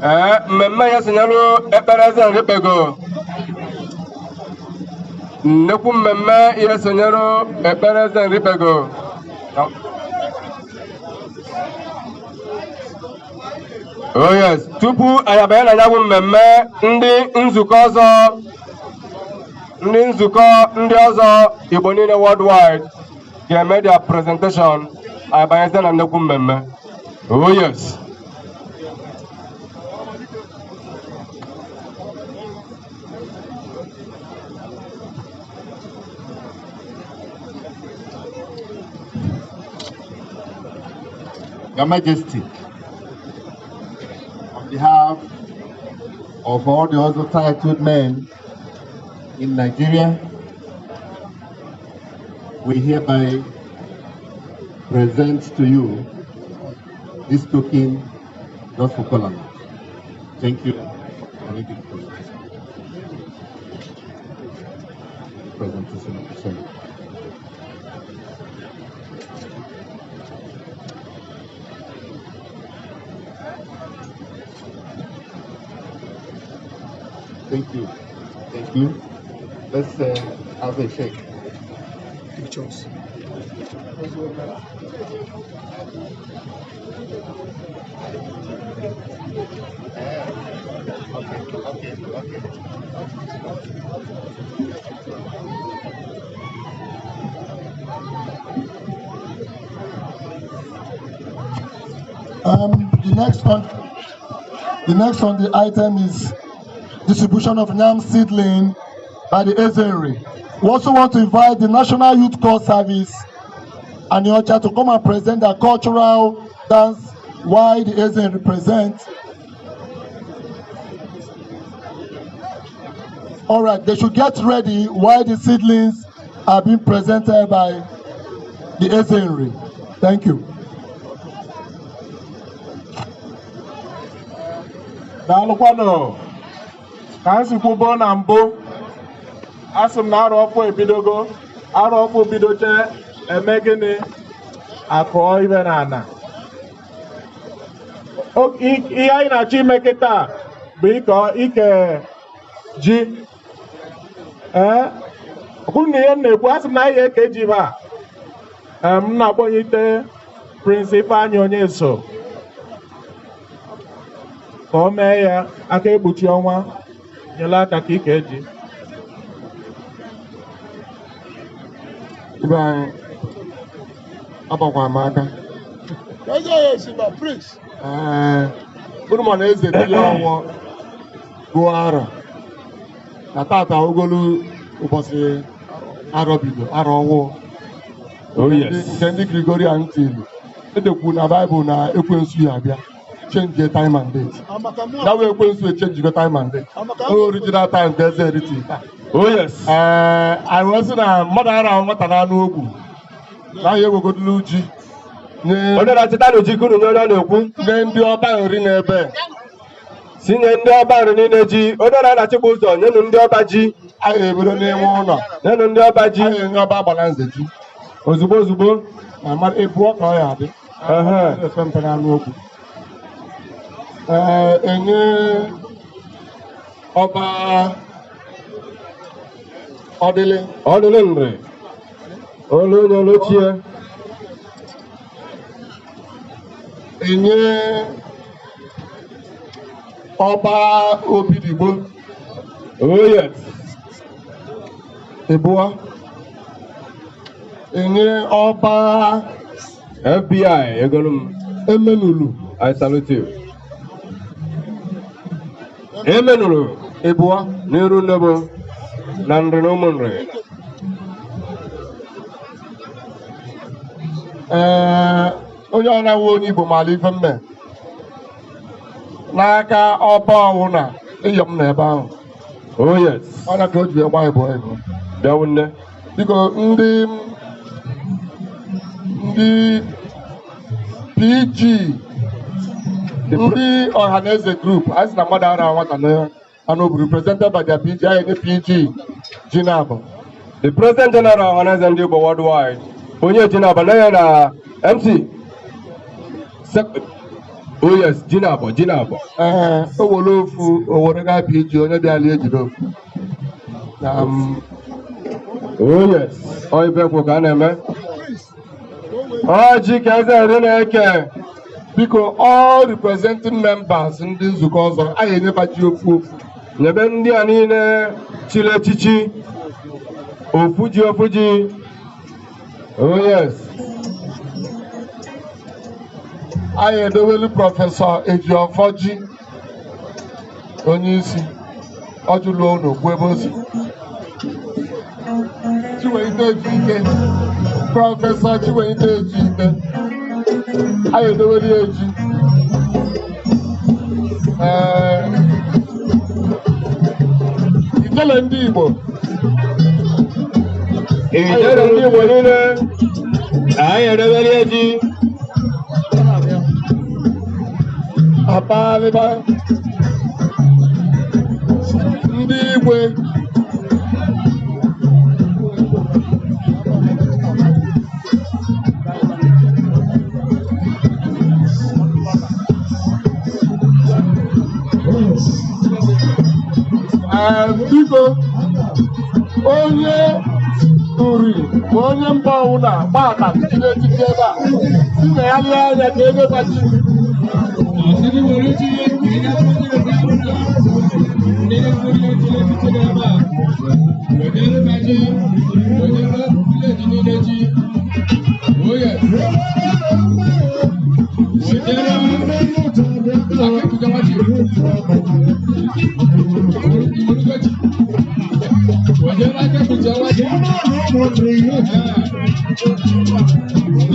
Ee, mmemme ya sonyere ekpere eze nrikpego. Nnekwu mmemme ya sonyere ekpere eze nrikpego. Oh yes, tupu anyị abanye na ya bụ mmemme, ndị nzukọ ọzọ, ndị nzukọ ndị ọzọ Igbo niile worldwide ga-eme their presentation. Anyị abanyezie na nnekwu mmemme. Oh yes. Your Majesty, on behalf of all the other titled men in Nigeria, we hereby present to you this token just for kola. Thank you. I need it for presentation. Sorry. Thank you. Thank you. Let's have a shake. Pictures. Okay. The next on the item is distribution of yam seedling by the Ezenri. We also want to invite the National Youth Corps Service and Aniocha to come and present their cultural dance while the Ezenri present. All right, they should get ready while the seedlings are being presented by the Ezenri. Thank you. Daalụkwanụ. Ka m si kwubo na mbụ, asị m na arọ ọfụ ebidogo. Arọ ọfụ bidoche, eme gịnị? Akụọ ibe na ana. Ihe anyị na-achọ ime kịta bụ ịkọ ike ji. Ee, kwuru na ihe m na-ekwu, asị m na anyị ga-eke ji ebe a. Ee, m na-akpọnyite Prince Ifeanyị Onyeso ka o mee ya aka ekpuchi ọnwa, nyere aka ka ike ji. Ibe anyị agbakwara m aka. Ee, unu ma na eze tinye ọnwụ gụọ arọ na tata ogolu ụbọchị arọ bido arọ ọnwụ. Oh yes. Nke ndị Gregorian tiri edekwu na Baịbụl na ekwensu ya abịa change time and date. Ya wee ekwensu echenjigo time and date. O original time ka eze eriti taa. Oh yes. Ee, anyị wee sị na mmadụ ara ahụ nwata na anụ ogwu na anyị ewegodulu ji nye Onye na-achịta n'oji kunu nye onye ọ na-ekwu. Nye ndị ọba nri n'ebe. Si nye ndị ọba nri niile ji. Onye na-anachịkwa ụzọ, nyenụ ndị ọba ji. Anyị ebido n'ime ụlọ. Nyenụ ndị ọba ji. Anyị enye ọba agbara nze ji. Ozugbo ozugbo. Ma mmadụ ebuọ ka ọ ya adị. Efe mpe na anụ okwu. Ee, enye ọba ọdịlị. Ọdịlị nri. Olu onye olochie. Enye ọba obidigbo. Oh yes. Ebụọ. Enye ọba FBI egolu m. Emenulu. I salute you. Emenulu. Ebụọ. N'iru nnebo na nri na ụmụ nri. Ee, onye ọ na-awụ onye Igbo maara ife mme. N'aka ọba ọwụna ịyọm na ebe ahụ. Oh yes. Ọnya ka o ji gba ịbụ ịbụ. Bịa nne. Biko ndị PG, ndị Ọhaneze group, a sị na mmadụ ara nwata na anụ bụ represented by their PG, anyị nye PG ji na-abụ. The President General Ọhaneze Ndị Igbo Worldwide, onye ji na-abụ na ya na MC. Oh yes, ji na-abụ, ji na-abụ. Ee, o were ofu, o were gaa PG, onye bịala ejide ofu. Na Oh yes, ọ ibe kwu ka a na-eme. Ọ ji ka eze nri na-eke. Biko, all representing members ndị nzukọ ọzọ, anyị enyefa ji ofu ofu. Nyebe ndị a niile chiri echichi ofu ji ofu ji. Oh yes. Anyị edowelu Professor Ejiofor ji, onye isi ọjụlụo n'okwu ebe o si. Chiwelite Ejike, Professor Chiwelite Ejike, anyị edowelu ya eji. Ee, Ijele ndị Igbo. Ijele ndị Igbo niile, anyị edowelu ya ji. Abalịba ndị igwe. Ee, biko, onye uri ma onye mba ọbụla gbata chiri echichi ebe a si na ya lee anya ka ebe gbachi.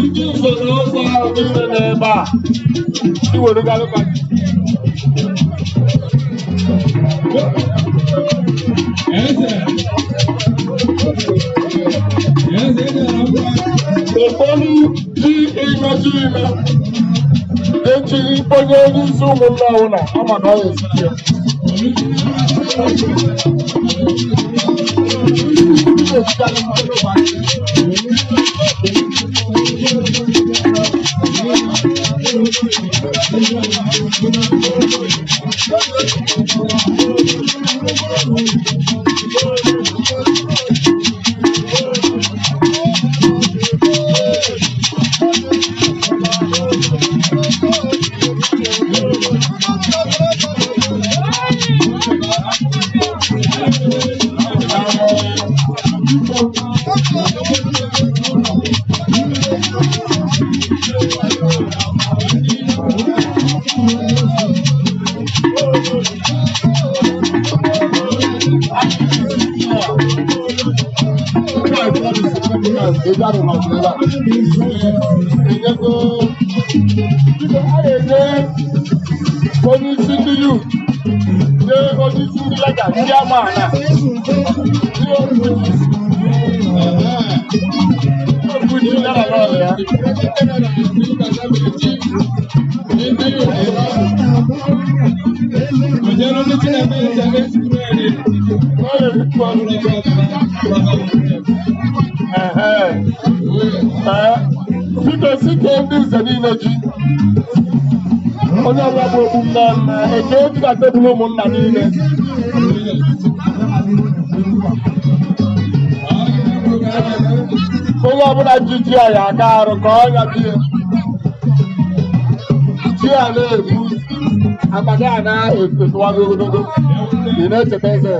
Ndị usoro ọzọ ahụ niile n'ebe a iwerugalụkwa. Ụfọdụ ji imeju ime echiri onye onye isi ụmụnna ọbụla ama na ọ ya esiri ya. A na-enye onye isi ndị youth, nye onye isi ndị lega, ndị amaala, ndị ofu ji ya na lọọlụ ya. Ehe. Ee, biko, si kee ndị nze niile ji. Onye ọbụla bụ okpu mmemme eke ji na tebụl ụmụnna niile. Onye ọbụla ji ji a ya aka arụ ka ọnya ji ya. Ji a na-ebu akpa a na-etuwago ogologo, ị na-echeta eze.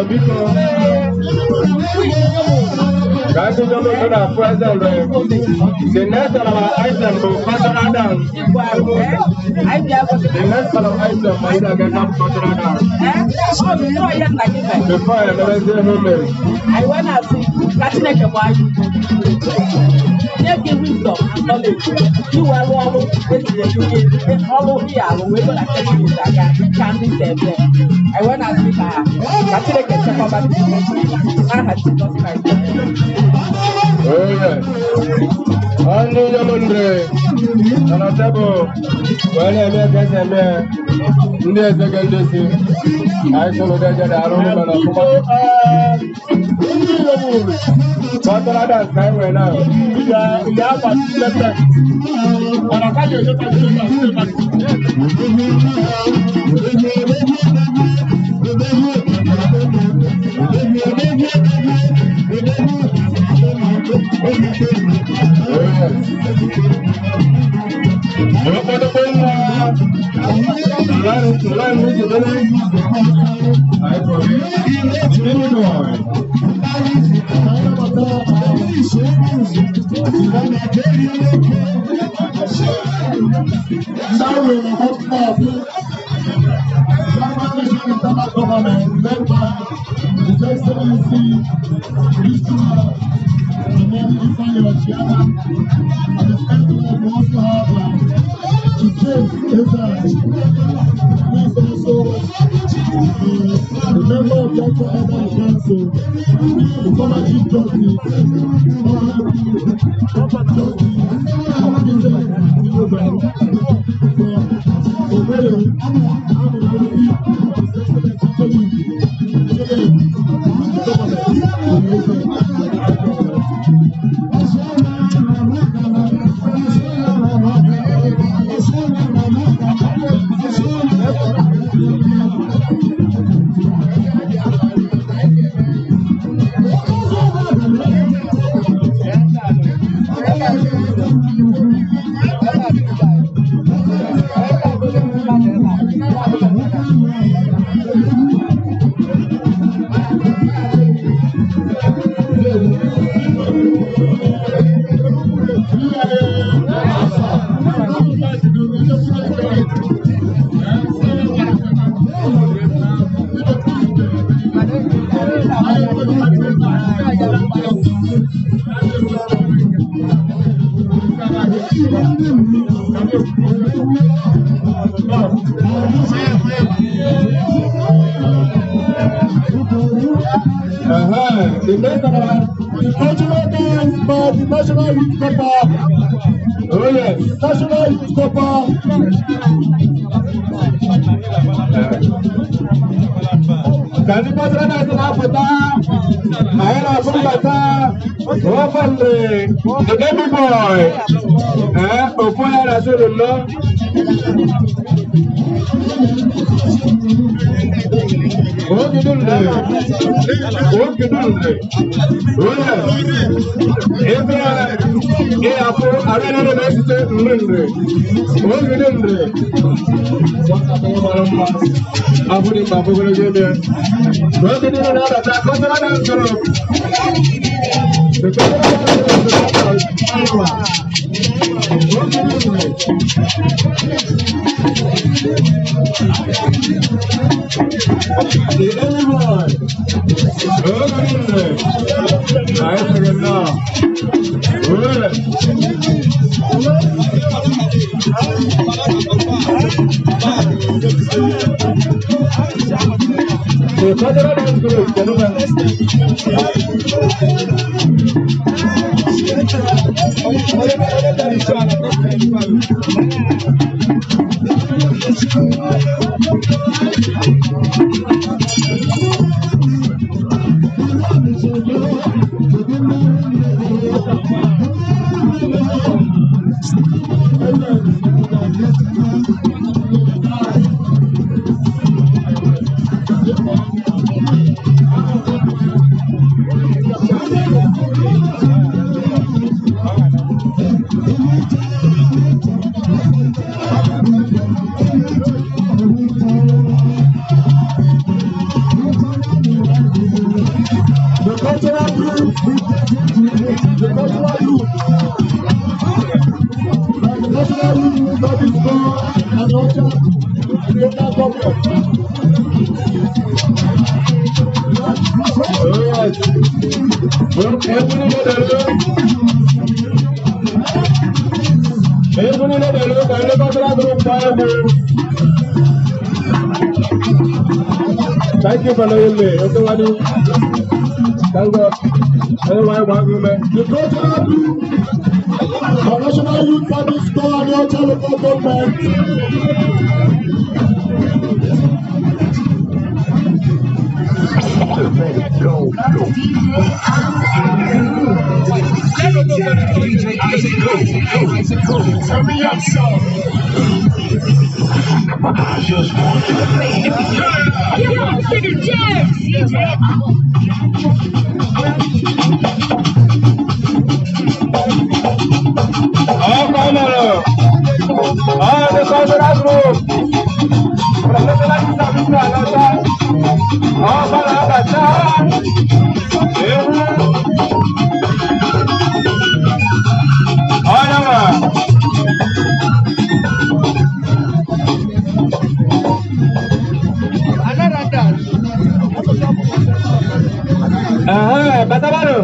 biko. Ka ndị inyom nọ na-afụ eze nre. The next on our item bụ cultural dance. The next on our item ma ị na-aga na cultural dance. Before emebezie emume. Anyị wee na-asị ka Chineke gbaa anyị nye gị wisdom and knowledge iwe rụọ ọrụ etinyere gị ọrụ ị alụ wee go na teknik aka ka ndị si eme. Anyị wee na-asị ka Chineke chekwaba gị n'aha Jizọs Kraịst. Oh yes. Ndị inyom nre nọ na tebụl wee na-eme ka esi eme ndị eze ga ndị si anyị soro deje na arụ ụlọ na ọfụma. Cultural dance ka anyị nwere now. Oh yes. Okpotokpo nwa Tụlanụ ijidere anyị fọrọ Baby boy. Now we will open up the National Government led by His Excellency Mr. Imam Ifeanyi Ochiagha. At the center, we also have Chief James Ezeani, who is also the member of Biafra Elders Council, the former Chief Justice, Honorable Justice Vincent Iloba from Owerri, and His Excellency Tony Chebe, the governor of the The next on our The cultural dance by the National Youth Corps. Oh yes. National Youth Corps. Ka ndị cultural dance na-apụta, anyị na-afụ mbata Ọfọnde, the baby boy. Ee, ofu onye na-asị unu nnọọ. Ogidunde, Ogidunde, oh yes. Ebe ị afụ arịa na-esite nri nri, Ogidunde. Nwatakịrị mara mma, afọ dị mkpa ogologo ime. Ogidunde na-abata cultural dance group. The cultural dance group Ogidunde. The baby boy. Ogidunde. Anyị sịrị nnọọ. Oh yes. The cultural dance group, gentlemen. The cultural youth. The National Youth Service Corps and Ocha local government. Oh yes. Egwu niile dere ka ndị cultural group gbaa egwu. Thank you for knowing me. Okay, Wadu. Thank God. Anyway, gbaa gị ume. The cultural group for National Youth Service Corps and Ocha local government. Let it go. DJ Isaac Go. Turn me up some. I just want you to play. Yo, Figure Jam! DJ. All camera. All the cultural group. From National Youth Service Corps and Ocha. All Balabata. Egwu. Ọnyawa. Ehe, batabaro.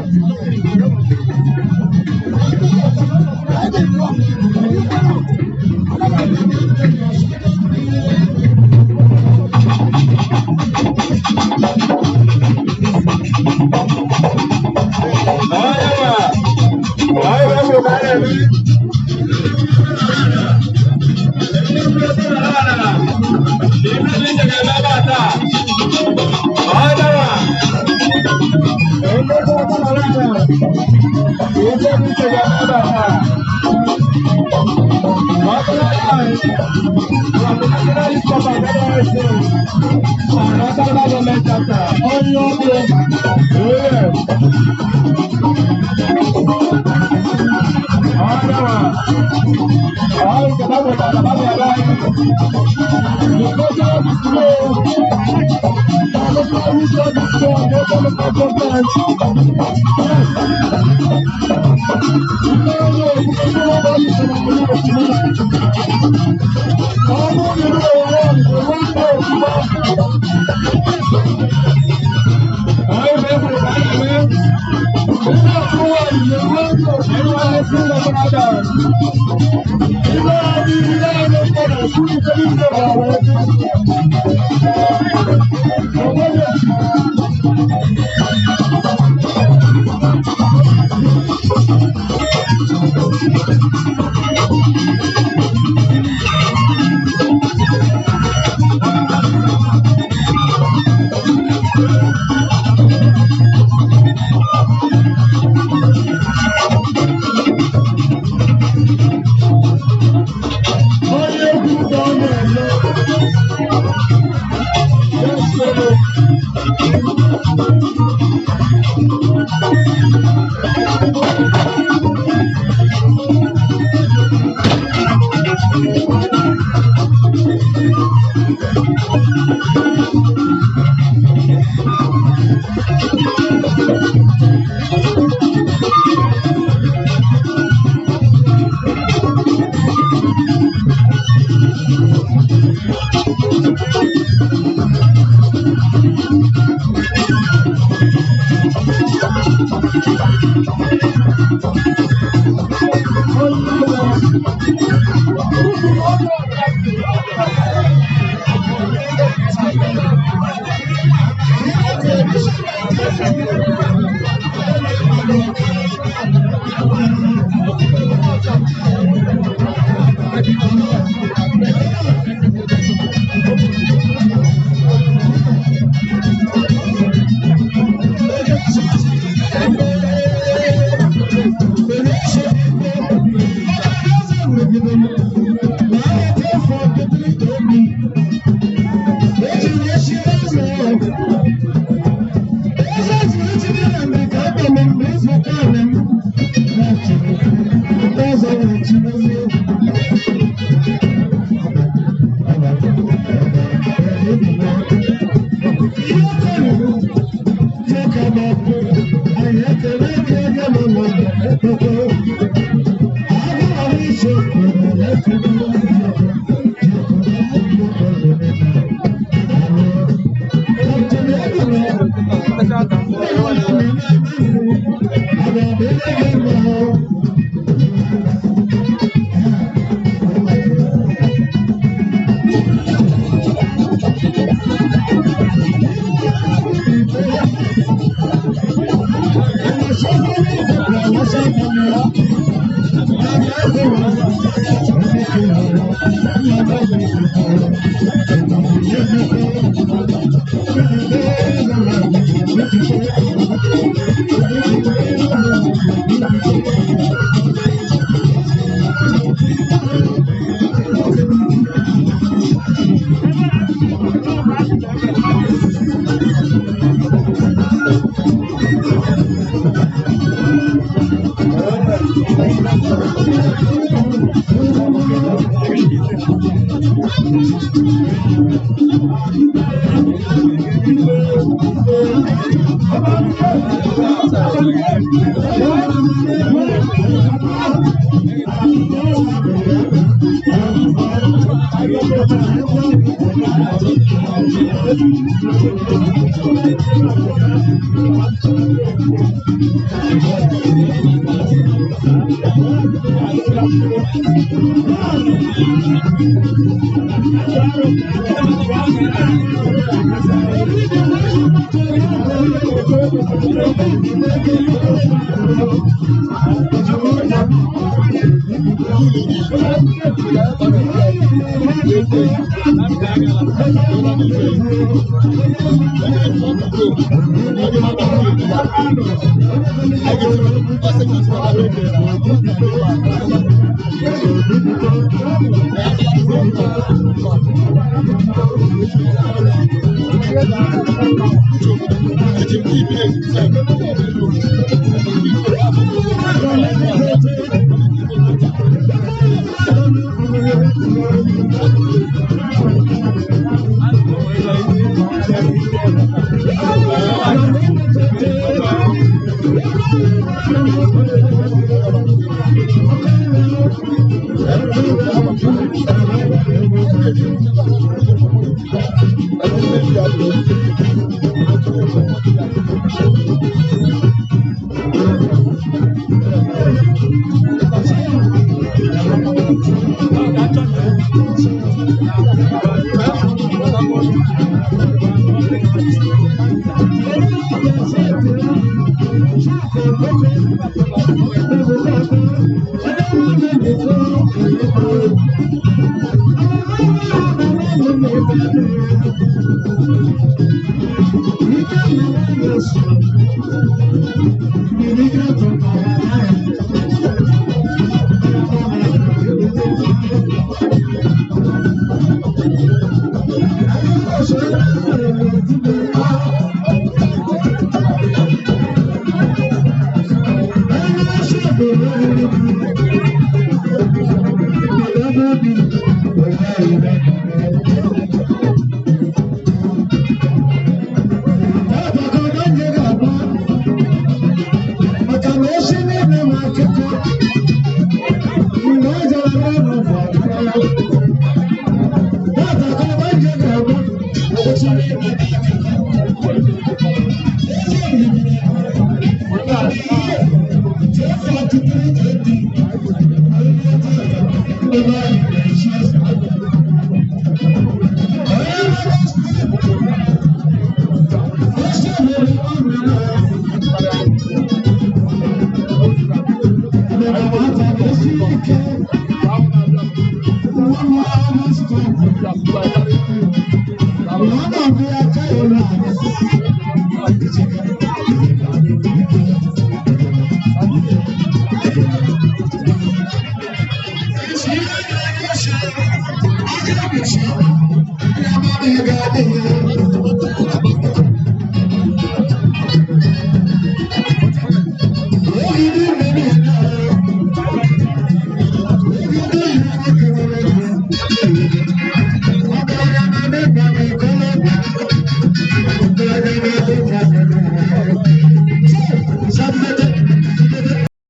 Ọnyawa. Ọnyawa bụ ka a na-eme. Thank you.